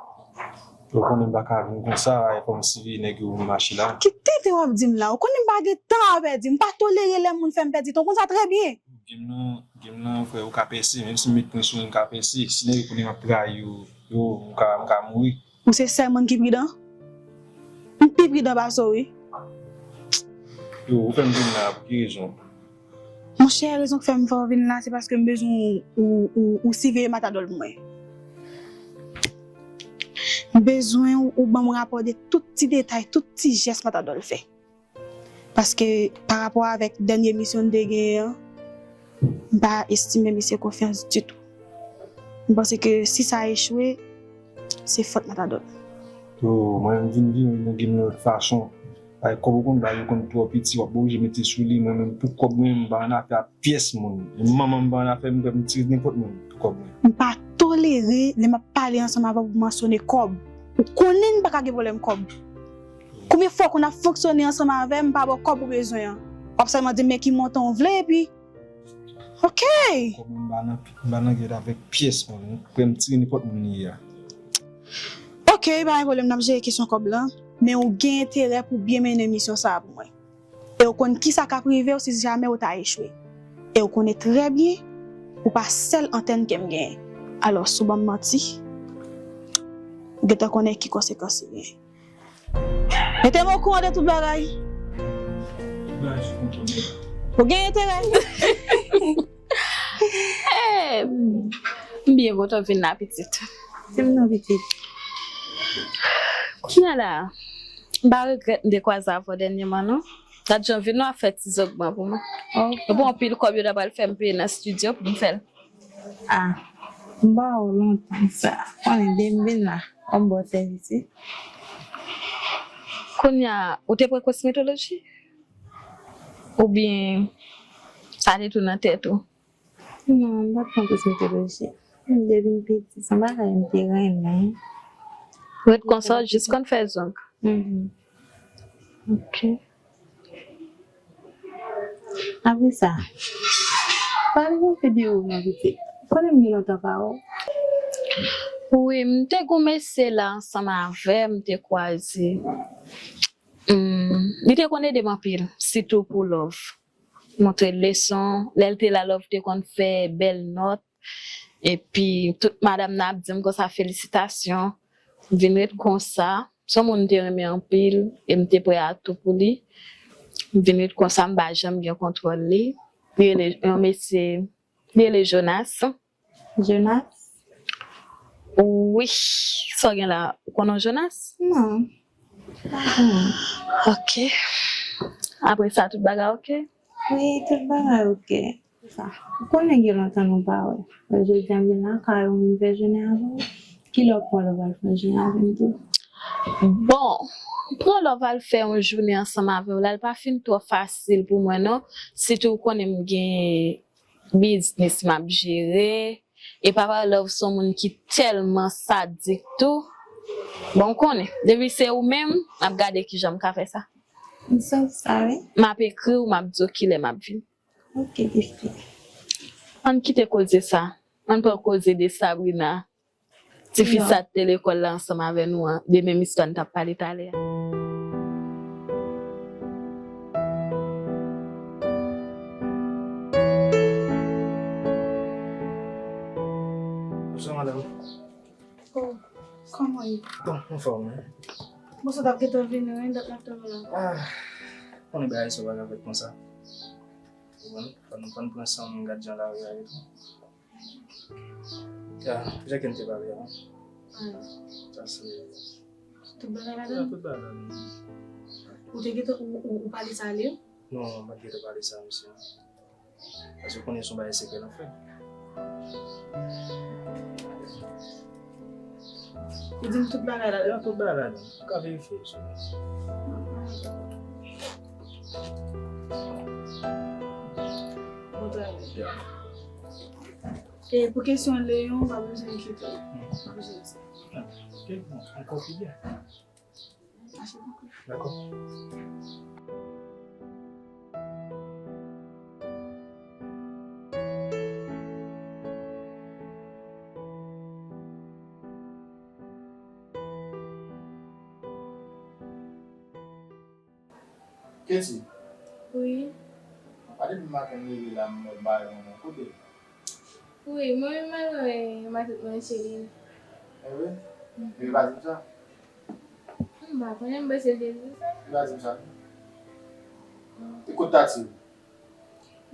Ou konnen m pa ka vin konsa, e kòmsi nèg yo mache la. Ki tenten w ap di m la? Ou konnen m pa gen tan a pèdi. M pa tolere lè moun fè m pèdi tan. Ou konn sa trè byen. Game nan, game nan, frè, ou ka pèse. Menm si m met pwen sou mwen, m ka pèse. Si nèg yo konnen m ap trayi yo, yo, m ka, m ka mouri. Ou se sèl moun ki pridan? M pi pridan pase w, wi. Yo, ou fè m vin la pou ki rezon? Monchè, rezon k fè m fè w vin la, se paske m bezwen ou, ou, ou, ou siveye Matadòl pou mwen. M bezwen ou, ou ban m rapò de tout ti detay, tout ti jès Matadòl fè. Paske, pa rapò avèk dènye misyon n te genyen an, m pa estime misye konfyans ditou. M panse ke si sa echwe, se fòt Matadòl. Yo, mwen menm vin vini nan game nan lòt fason. Ay, kòb ou konn bay, ou konn twò piti, w ap oblije mete sou li. Mwen menm, pou kòb mwen, m pa annafè ak pyès moun. E manman m pa annafè, m prè pou m tire nenpòt moun pou kòb mwen. M pa tolere lè m ap pale ansanm avè w pou mansyone kòb. Ou konnen n pa ka gen pwoblèm kòb. Konbyen fwa w konn ap fonksyone ansanm avè m, m pa ba w kòb ou bezwen an? W ap sèlman di m men ki montan w vle, epi Ok. Kòb mwen m pa nan, m pa nan gèt avèk pyès moun. M prè m tire nenpòt moun li ye a. Ok, pa gen pwoblèm, n ap jere kesyon kòb lan. Men ou gen enterè pou byen mennen misyon sa a pou mwen. E ou konn kisa k ap rive w si jamè ou ta echwe. E ou konnen trè byen, ou pa sèl antèn ke m genyen. Alò, si w ban m manti, ou gentan konnen ki konsekans li genyen. Mete m okouran de tout bagay. Ou gen enterè. Eh, m byen kontan w vin la, pitit. Se m nan, pitit. Kounye a la, m pa regrèt m te kwaze avè w dènyèman, non. Gad jan w vin, w ap fè ti zògman pou mwen. Ok. Epi anpil kòb yo ta pral fè m peye nan estidyo pou m fè l. Ah, m ba w lontan sa. Konnen depi m vin la, fò m ba w sèvis, wi. Kounye a, ou te pran kosmetoloji? Oubyen sa te tou nan tèt ou? Non, m pa t pran kosmetoloji. Depi m piti, se yon bagay m te renmen. Ret konsa, w jis konn fè zong. Mhm. Ok. Apre sa, pale m anpe de ou non, pitit. Konnen m gen lontan pa wè w. Wi, m te gon mesye la ansanm avè m, m te kwaze. Hmm, li te konn ede m anpil, sitou pou love. Montre l leson, lè l te la, love te konn fè bèl nòt. Epi, tout madanm nan ap di m konsa, felisitasyon. M vin ret konsa. Se yon moun m te renmen anpil, e m te prè a tou pou li. M vin ret konsa, m pa janm gen kontwòl li. Li rele, yon mesye, li rele Jonas. Jonas? Wi, sa w gen la, ou konnen Jonas? Non. Pa konnen. Ok. Apre sa, tout bagay ok? Wi, tout bagay ok. Sa, ou konnen gen lontan nou pa wè. Jodi a m vin lakay ou, m vin fè jounen avè w. Kilè w pran lè w al fè jounen avè m tou? Bon, pran lè w al fè yon jounen ansanm avè w la, l pa fin twò fasil pou mwen non. Sitou ou konnen m gen biznis m ap jere. E papa love se yon moun ki tèlman sadik tou. Bon, ou konnen, depi se ou menm, m ap gade kijan m ka fè sa. M santi sa, wi. M ap ekri w, m ap di w kilè m ap vin. Ok, pitit. Ann kite koze sa. Ann pran koze de Sabrina. Tifi sa t te lekòl la ansanm avè nou an, de menm istwa n t ap pale talè a. Bonswa, madanm. Oh, kòman ye? Bon, anfòm, wi. Bon, sa t ap gentan vini, wi, dat n ap tann ou la. Ah, konnen bagay sa pa ka fèt konsa. Ou konprann? Fò nou konn pran san nou, gad jan lari a ye tou. Ya, jan ke n te pale a. Sa se tout bagay ladan? Ya, tout bagay ladan. Ou te gentan, ou, ou, ou pale sa ale? Non, m pa t gentan pale sa misye. Paske ou konnen se yon bagay sekrè n ap fè. Ou di m tout bagay ladan? Ya, tout bagay ladan. Ou ka verifye sou mwen. Bon travay. Ya. E pou kesyon Leyon, w pa bezwen enkyete w. W pa bezwen di sa. Ok, bon, ankò pi byen. Mache pou kò. Dakò. Katie. Wi. Pa depi maten m leve la, m wè bay manman kote l? Wi, mwen menm m al wè matant mwen Cheline. E vre? Men li pa di m sa? M pa konnen, m panse l te di sa. Li pa di m sa non. E kote Tati?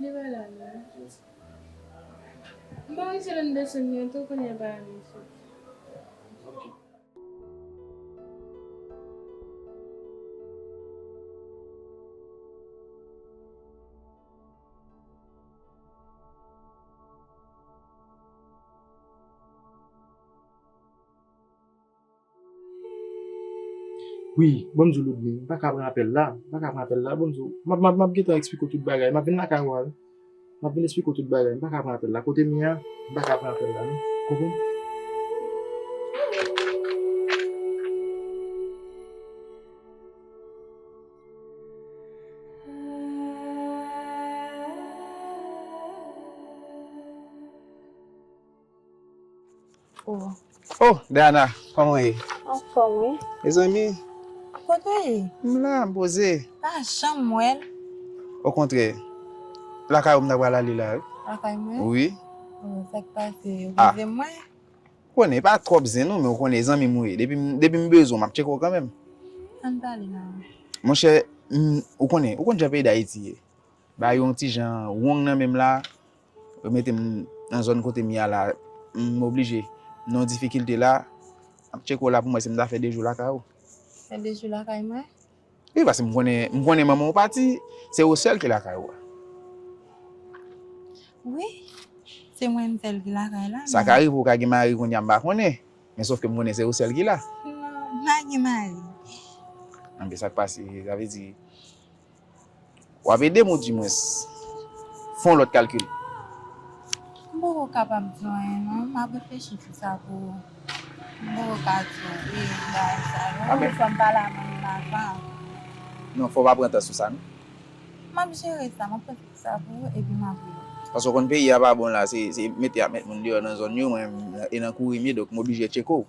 Li pa la non. M pa wè si l ann desann nan tou, kounye a pa la menm sou. Ok. Wi, ban m di w Ludmille, m pa ka pran apèl la, m pa ka pran apèl la, ban m di w, m ap, m ap, m ap gentan eksplike w tout bagay, m ap vin lakay ou a wi. M ap vin eksplike w tout bagay, m pa ka pran apèl la, kote m ye a, m pa ka pran apèl la non, konprann? Oh. Oh, Diana, kòman w ye? Anfòm, wi. Mezanmi. Kote w ye? M la, m poze. Pa janm wè l. Okontrè, lakay ou m ta pral ale la, wi. Lakay mwen? Wi. Oh, sa k pase? Ou Ah. bezwen mwen? Ou konnen, pa twòp zen non, men ou konnen zanmi m ou ye. Depi m, depi m bezwen w, m ap tcheke w kanmenm. Ann pale la. Monchè, m, ou konnen, ou konn jan peyi Dayiti ye. Ba yo yon ti jan wrong nan men m la, yo mete m nan zòn kote m ye a la, m oblije nan yon difikilte la, m ap tcheke w la pou m wè si m ta fè de jou lakay ou. Fè de jou lakay mwen? Wi, paske m konnen, m konnen manman w pati, se ou sèl ki lakay ou a. Wi, se mwen menm sèl ki lakay la. Sa ka rive ou ka gen mari kounye a, m pa konnen, men sòf ke m konnen se ou sèl ki la. Non, m pa gen mari. Anben, sa k pase, sa vle di, w ap ede m ou dimwens fè yon lòt kalkil. M poko kapab di w anyen non, m ap reflechi sou sa pou ou. M poko ka di w wi bagay sa yo. Anben. Fò m pale a manmi m avan. Non, fò w pa pran tan sou sa non. M ap jere sa, m ap reflechi sou sa pou ou epi m ap rele w. Paske w konn peyi a pa bon la, se, se mete y ap met moun deyò nan zòn yo, mwen menm e nan kouri m ye, donk m oblije tcheke w.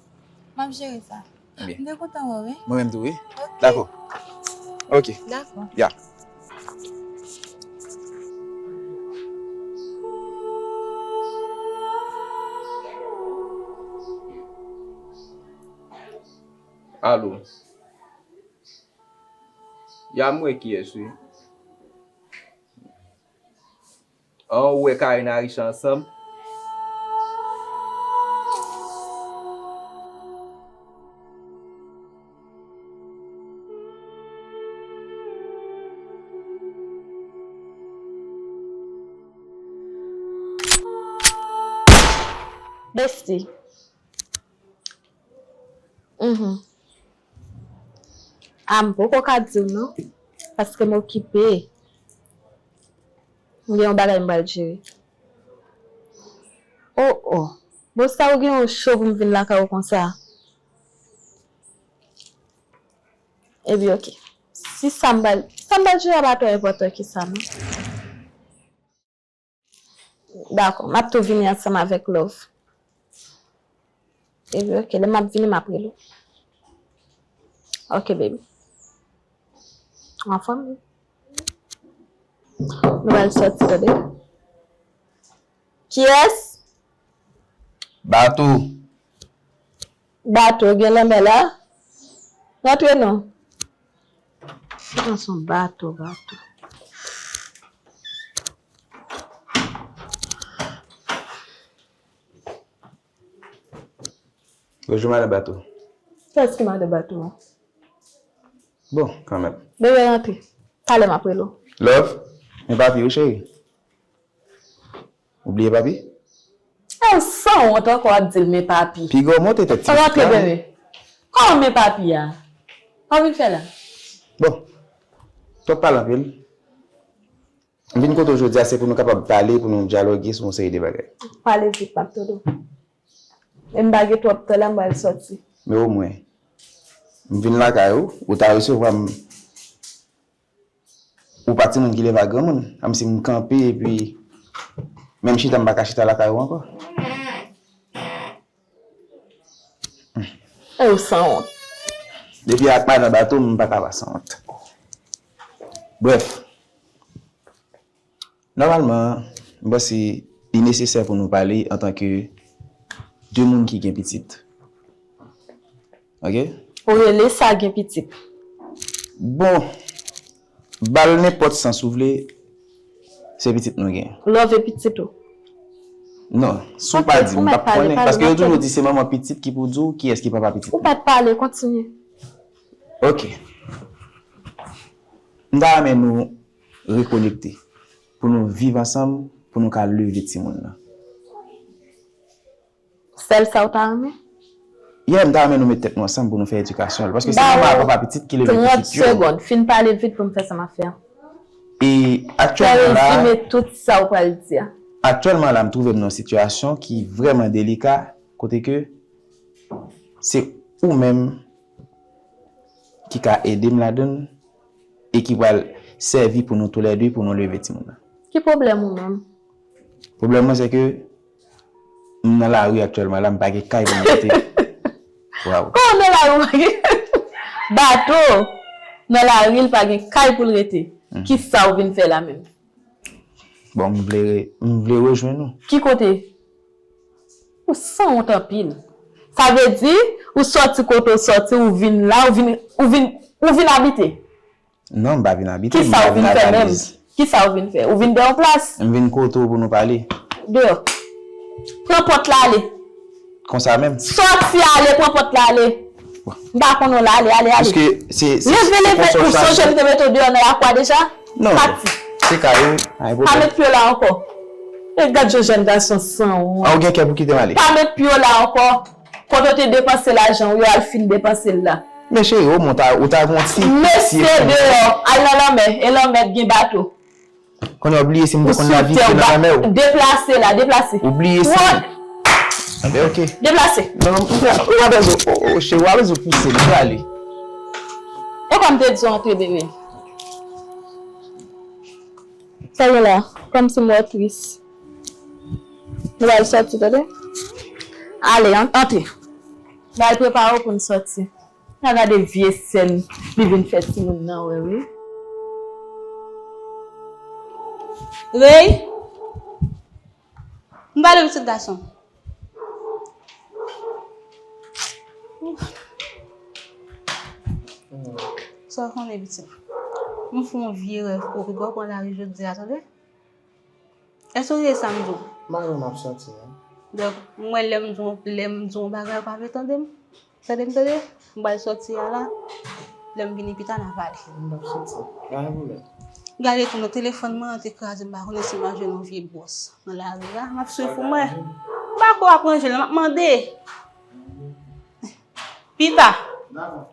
M ap jere sa. Byen. M te kontan wè w, wi. Mwen menm tou, wi. Ok. Dakò. Ok. Dakò. Ya. Alo. Ya, m wè kiyès, wi. An, ou wè Karine a Richard ansanm? Bestie. Mhm. A, m poko ka di w non, paske m okipe. M gen yon bagay m pral jere. Oh, oh. Bon, sa ou gen yon cho pou m vin lakay ou konsa? Epi, oke. Si sa m pral, sa m pral jere a pa twò enpòtan ke sa, non. Dakò, m ap tou vini ansanm avèk Love. Epi, oke, lè m ap vini, m ap rele w. Oke, baby. Anfòm? Nou pral sòti, tande. Kiyès? Bato. Bato gen lanmè la? Rantre non. Sa se yon bato, bato. Bonjou, madan Bato. Kiyès ki madan Bato a? Bon, kanmenm. Bebe, rantre. Talè m ap rele w. Love, men papi wi, cheri. Ou bliye papi? E w sanwont ankò ap di l men papi. Piga w monte tèt ti. Rantre, bebe. Kòman men papi a? Sa w vin fè la? Bon, twòp pale anpil. M vin kote w jodi a, se pou nou kapab pale, pou nou dyaloge sou yon seri de bagay. Pale vit, m ap tande w. E m pa gen twòp tan la, m pral sòti. Men omwen, m vin lakay ou, ou ta resevwa m. Ou pa timoun ki leve a granmoun. Kòmsi m kanpe epi menm chita m pa ka chita lakay ou ankò. E ou sanwont. Depi ak madan Bato, m pa ka pa sanwont. Brèf, nòmalman, m panse li nesesè pou nou pale antanke de moun ki gen pitit. Ok? Ou rele sa gen pitit? Bon, ba l nenpòt sans ou vle, se pitit nou gen. Love pitit ou? Non, si w pa di m, m p ap konnen. Paske yo toujou di se manman pitit ki pou di w kiyès ki papa pitit li. Ou pa t pale, kontinye. Ok. M ta renmen nou rekonekte pou nou viv ansanm, pou nou ka leve timoun nan. Sèl sa w ta renmen? Yeah, m ta renmen nou met tèt nou ansanm pou nou fè edikasyon l. Paske se manman ak papa pitit ki leve pitit yo. Trant segonn. Fin pale vit pou m fè sa m ap fè a. E aktyèlman la, fè rezime tout sa w pral di a. Aktyèlman la, m twouve m nan yon sitiyasyon ki vrèman delika, kote ke se ou menm ki ka ede m ladan l e ki pral sèvi pou nou toulède pou nou leve timoun nan. Ki pwoblèm ou menm? Pwoblèm mwen se ke m nan lari aktyèlman la, m pa gen kay pou m rete. Waw. Kòman nan lari ou pa gen bato? Nan lari l pa gen kay pou l rete. Mhm. Ki sa w vin fè la menm? Bon, m vle, m vle rejwenn ou. Ki kote? Ou sanwont anpil. Sa vle di, ou sòti kote w sòti, ou vin la, ou vin, ou vin, ou vin abite. Non, m pa vin abite, m vin avèk legliz. Ki sa ou vin fè menm? Ki sa ou vin fè? Ou vin dèyè yon plas? M vin kote w pou nou pale. Deyò. Pran pòt la ale. Konsa menm? Sòti ale, pran pòt la ale. M pa konnen w la, ale, ale, ale. Paske se, se, leve, leve, ou sonje m te mete w deyò nan lakou a deja? Non, pati. Se kay ou, pa gen pwoblèm. Pa met pye w la ankò. E gad yon jèn gason sanwont. An, ou gen kè pou kite m ale? Pa met pye w la ankò. Kote w te depanse lajan w yo, al fin depanse l la. Men cheri, omwen ou ta, ou ta gen yon ti, ti efò. Mesye deyò, al nan lanmè, e lanmè gen bato. Kounye a w bliye si m te konn navige nan lanmè ou. Deplase la, deplase. Ou bliye si. Anben, ok. Deplase. Non, non, ou pa bezwen, o, o, cheri, ou pa bezwen pouse m, m prale. E kòm te di w antre, bebe. Sa gen la, kòmsi m wè w tris. Nou pral sòti, tande? Ale, an-, antre. M al prepare w pou n sòti. N a gade vye sèn li vin fè timoun nan wè, wi. Rey! M pale pitit gason. Sa w konnen, pitit? M fè yon vye rèv pou ou, ou pran lari jodi a, tande? Èske w tande sa m di w? M pa wè m ap sòti, non. Donk, mwen, lè m di w, lè m di w yon bagay, ou pa vle tande m? Tande m, tande? M pral sòti a la. Lè m vini pita, n a pale. M p ap sòti. Pa gen pwoblèm. Gade tou, nan telefòn mwen an te kraze, m pa konnen si m a jwenn yon vye bwòs nan lari a. M ap swiv pou mwen. M pa kwè w ap ranje l, m ap mande. Pita. Dakò.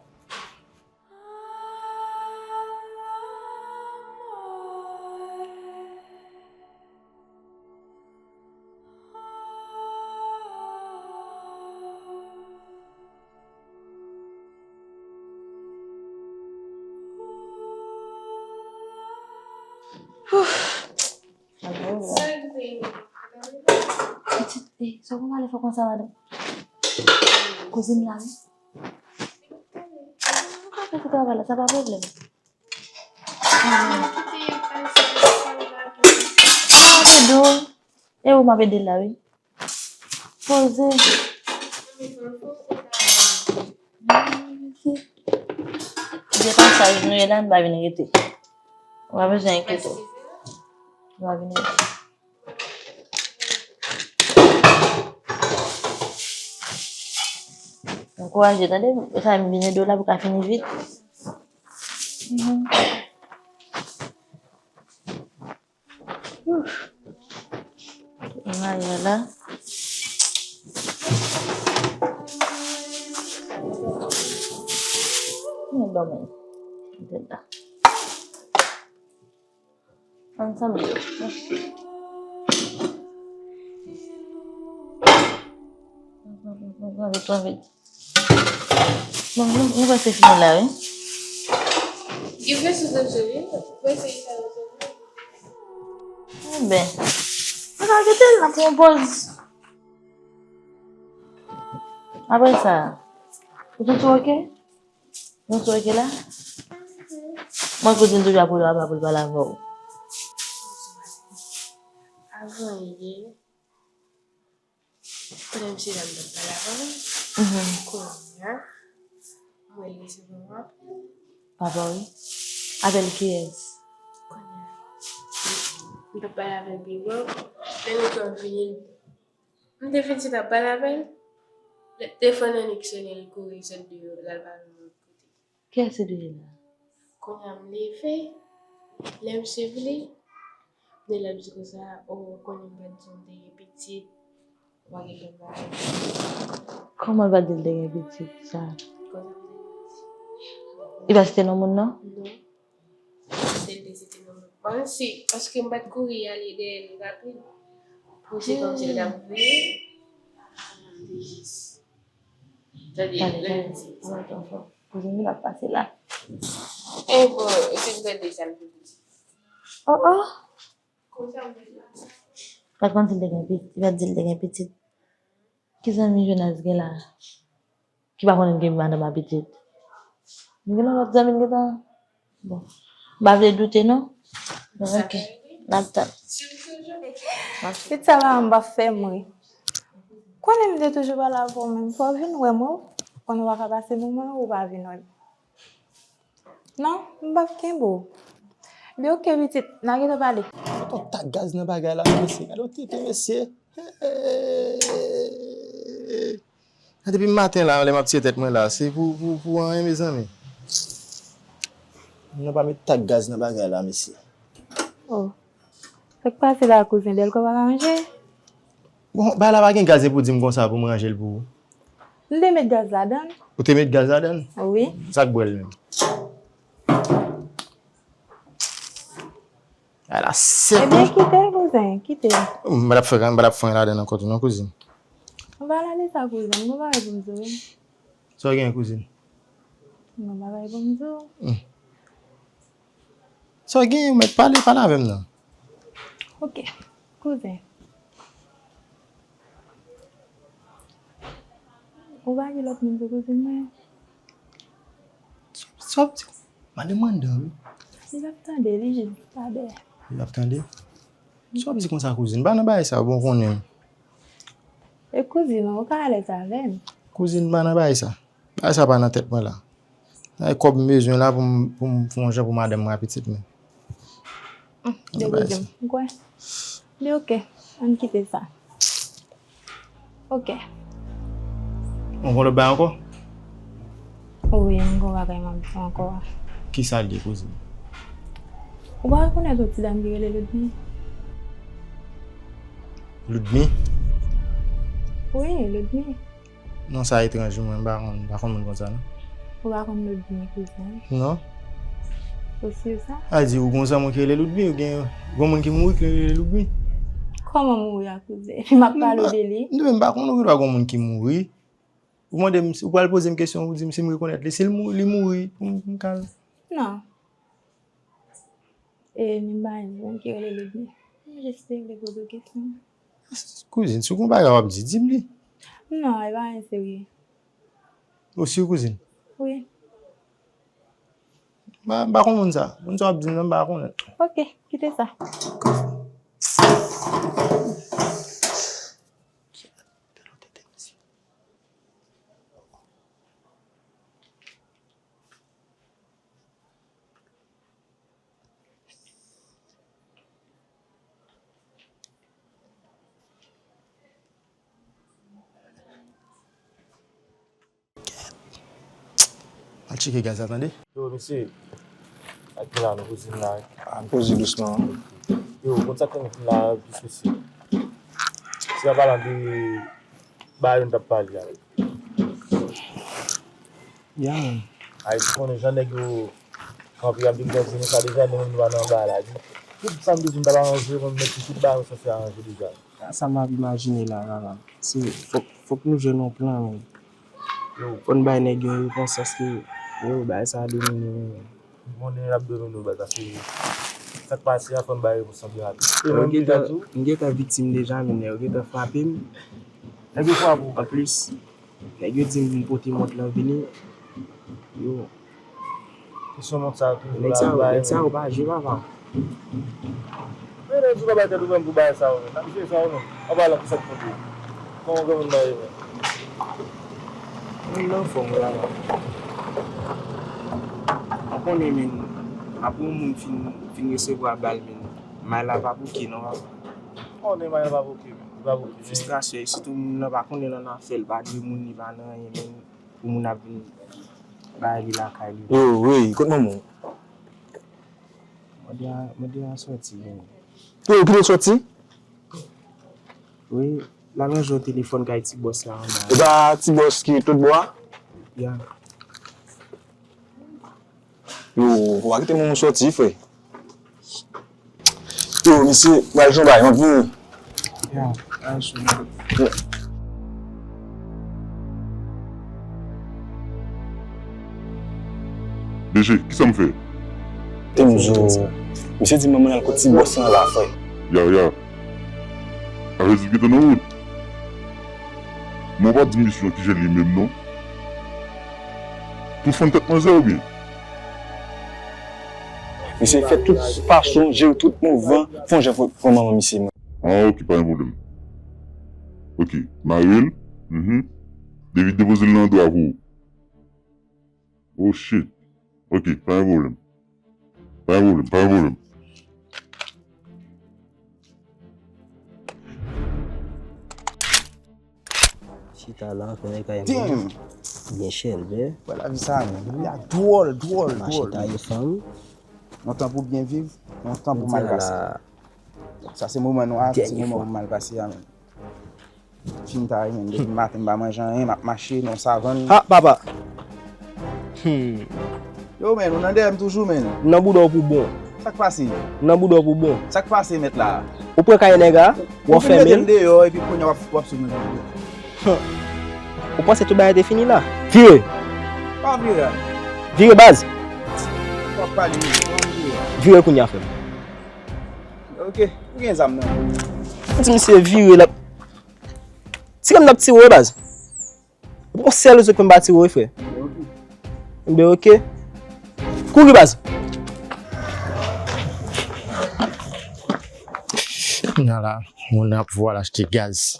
Pitit, eh, sa w pral fè konsa, madanm? Kouzin la, wi. Ou ka fè ti travay la, sa pa pwoblèm. Mwen ap ede w. E ou m ap ede l la, wi. Poze. Depasaj nou ye la, n pa vin rete. Ou pa bezwen enkyete w. Nou pa vin rete. Ankouraje, tande, sa m vin ede w la pou ka fini vit. Mhm. Ouf. Mwen la. Mwen dòmi. Mwen la. Ansanm yo. Pran vit, pran vit. Bon, nou, nou prèske fini la, wi. Gen prèske sou zòt joli, prèske sa yo joli. Enben, nou ka kite l, n ap pran yon pòz. Apre sa, ou santi w oke? Yon sou rete la. Mwen kouzin toujou ap rele w apa pou l pale avè w. Avan yè, pandan misye la m t ap pale avè l, mhm, kounye a, mwen resevwa yon apèl. Papa w wi? Apèl kiyès? Kounye a, m t ap pale avè l pi bon. Lè nou t ap vini, m te fin sot ap pale avè l. Lè telefòn annik sonnen, l kouri sot deyò, l al pale yon lòt kote. Kiyès se te ye la? Kounye a m leve, lè m chevele, de lè m di konsa, o, konnen m pa t di m te gen pitit, w a gen lè bagay. Kòman l pa t di l te gen pitit sa? Konsa m te di. Li pa site non moun nan? Non. Se l te site non moun. Mwen si, paske m pa t kouri ale dèyè l rapid. Pou se kòmsi l t ap veye. M te jis Tande, tande, lè tande. Mwen t anfòm. Kouzin m ap pase la. E bon, epi m tande sa l te di. Oh, oh. Konsa m di la. Pa t konn si l te gen pitit, li pa t di l te gen pitit. Ki zanmi Jonas gen la? Ki pa konnen gen madanm ak pitit? Nou gen yon lòt zanmi l gentan. Bon. M pa vle doute non. Bon, ok. N ap tann. Pitit sa pa m pa fè m ri. Konnen m te toujou pale avè w, men fò w vin wè m, wi. Konnen w pa ka pase moman, ou pa vin wè m. Non, m p ap kenbe w. Byen, ok, pitit, n a gentan pale. Mete yon tak gaz nan bagay la, mesye. Gade yon tenten, mesye. Depi maten la, lè m ap tire tèt mwen la, se pou, pou, pou anyen, mezanmi. Nou pa met tak gaz nan bagay la, mesye. Oh. Sa k pase la, kouzen? Dèlko pa ka ranje? Bon, bagay la pa gen gaz, e pou di m konsa pou m ranje l pou ou? M te met gaz ladan l. Ou te met gaz ladan l? Wi. Sa k bwè l menm? Ala sèk. Ebyen, kite l, kouzen, kite l. M pa t ap fè, m pa t ap fè anyen ladan l ankò tou non, kouzin. M pa pale de sa, kouzen. M gon bagay pou m di w, wi. Sa w gen, kouzin? M gon bagay pou m di w. Hmm. Sa w gen, ou mèt pale, pale avè m non. Ok, kouzen. Ou pa gen lòt moun pou kouzin mwen? Sa w ap di? Mande mwen dan, wi. Li p ap tande, li jis pa dèyè. Li p ap tande? Sa w ap di konsa, kouzin? Pa nan bagay sa, bon, konnen. E kouzin, ou ka alèz avè m. Kouzin, pa nan bagay sa. Bagay sa pa nan tèt mwen la. Ay kòb m bezwen la pou m, pou m fè yon jan pou madanm mwen ak pitit mwen. Hum, degoute m, m kwè. Men ok, ann kite sa. Ok. Ou gon lòt bagay ankò? Wi, m gon bagay m ap di w ankò. Kisa l ye, kouzin? Ou pa rekonèt yon ti dam ki rele Ludmi? Ludmi? Wi, Ludmi. Non sa etranj, mwen pa konn, pa konn moun konsa non. Ou pa konn Ludmi, kouzen? Non. Ou si sa? A di ou gon zanmi w ki rele Ludmi, ou gen gon moun ki mouri ki rele Ludmi? Kòman mouri a, kouzen? Epi m ap pale w de li. M pa, m pa konn, ou gen dwa gon moun ki mouri. Ou mande m, ou pral poze m kesyon, ou di m si m rekonèt li. Si l mou-, li mouri, pou m, pou m ka. Non. E ni bagay moun ki rele Ludmi. M jis te vle poze w kesyon. Kouzin, si w gon bagay w ap di, di m li. Non, e pa anyen serye. Ou si, kouzin? Wi. M pa, m pa konn moun sa. Moun sa w ap di m nan, m pa konnen. Ok, kite sa. Al tcheke gaz la, tande. Yo, mesye. Ak la, nou kouzin la. A, koze dousman. Yo, konn sa k fè m vin la, plis mesye. Se an palan de bagay nou t ap pale a. Ya, man. Ayiti konnen jan nèg yo kanpe ap vin granmoun sa deja, nou menm nou pa nan anba la. Tout sa m te di m t ap aranje, mwen menm tout bagay mwen sanse aranje deja. Sa m ap imajine la, la, la. Se fòk, fòk nou jwenn yon plan, men. Fò n bay nèg yo repons, paske, yo, bagay sa a domine, men. M konnen l ap domine w, baz, paske sa k pase a, fò n bay repons lan byen rapid. E mwen, m gentan, m gentan viktim deja, men nèg yo gentan frape m. Nèg yo frape w? Anplis, nèg yo di m pou m pote mont lan vini. Yo. Kesyon mont sa yo toujou la, yo pa renmen. Nèg sa yo pa jwe, papa. Men lè di w pa bay tèt ou pwoblèm pou bagay sa yo, men. N ap jwe sa yo, non. An palan, kisa k fè w? Kòman granmoun nan ye, men? Mwen nan fòm la, la. Ou konnen, men, apre yon moun fin, fin resevwa bal, men, may la pa bouke, non, papa. Konnen may la pa bouke, men. Li pa bouke, men. Fristrasyon, e sitou moun nan pa konnen nan afè l, pa dwe moun, li pa nan anyen, men, pou moun ap vin bay li lakay li. Yo, Ray, kot manman w? Mwen deja, mwen deja sòti, men. Yo, ou kite l sòti? Wi, l al ranje yon telefòn kay ti bòs la anba. E pa ti bòs ki ret lòt bò a? Ya. Yo, ou pa kite moun sòti, frè. Yo, mesye, m al jwenn yon bagay, m ap vini. Ya, al sou. B G, kisa m fè? Te m di w, misye di manman l al kot ti bòs lan la, frè. Ya, ya. Afè di gentan nan wout. Men w pa di misye ki jan li menm non. Pou fann tèt manzè oubyen? Misye fè tout fason, jere tout mouvman, fè yon jan pou, pou manman misye. Ah, ok, pa gen pwoblèm. Ok, mare l. Mhm. David depoze l nan andwa pou ou. Oh shit. Ok, pa gen pwoblèm. Pa gen pwoblèm, pa gen pwoblèm. Chita la, fè nèg kay moun. Damn! Byen chèlbè. Wè lavi sa, men. Lavi a dwòl, dwòl, dwòl. Mache taye fanm. Yon tan pou byen viv, yon tan pou mal pase. Sa se moman nou a, se moman pou mal pase a, men. Fin ta, men, depi maten m pa manje anyen, m ap mache nan savann. Ah, papa! Hmm. Yo, men, ou nan dèyè m toujou, men. Nan bouda w pou bon. Sa k pase? Nan bouda w pou bon. Sa k pase, mèt la? Ou pran kay nèg la, w ap fèmen l. Ou fin mete m deyò, epi kounye a w ap, w ap sou mwen. Huh. Ou panse tout bagay te fini la? Vire! Pa vire. Vire, baz! W ap pale, wi. Vire kounye a, frè m. Ok, ou gen zam nan? Ti misye vire la. Tire m n ap tire w, baz. Ou pran sèl rezo ke m pa tire w, frè. Enben, ok. Kouri, baz. Kounye a la, moun nan ap vwal achte gaz.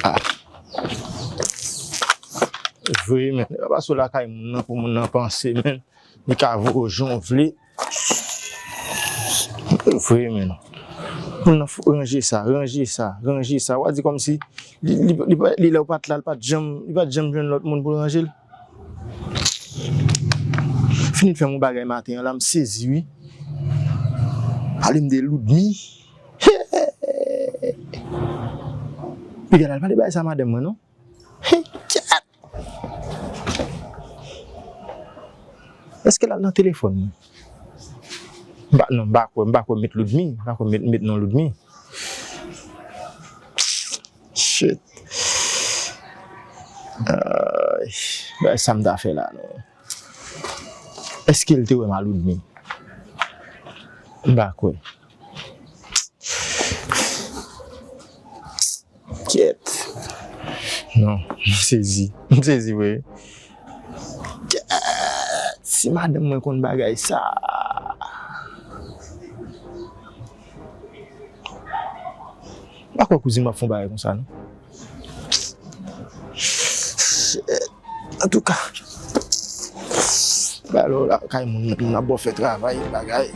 Ah. Vre, men. Yo pa sou lakay moun nan pou moun nan panse, men. Li ka voye w jan w vle. Vre, men. Moun nan fou, ranje sa, ranje sa, ranje sa. W a di kòmsi li, li, li, li lè w pa t la, li pa t janm, li pa t janm jwenn lòt moun pou l ranje l. Fini fè m yon bagay maten an la, m sezi, wi. Pale m de Loudmi. Piga l al pale bagay sa madanm mwen, non. Kèt! Èske l al nan telefòn mwen? M pa, non, m pa kwè, m pa kwè met Loudmi, m pa kwè met, met non Loudmi. Shit. Ay, bagay sa m ta fè la, non. Èske l te wè m a Loudmi? M pa kwè. Kèt. Non, m sezi. M sezi vre. Kèt. Si madanm mwen konn bagay sa. M pa kwè kouzin m ap fè yon bagay konsa, non. Shit. Antouka, ba lè w la kay moun, moun ap ba w fè travay, bagay.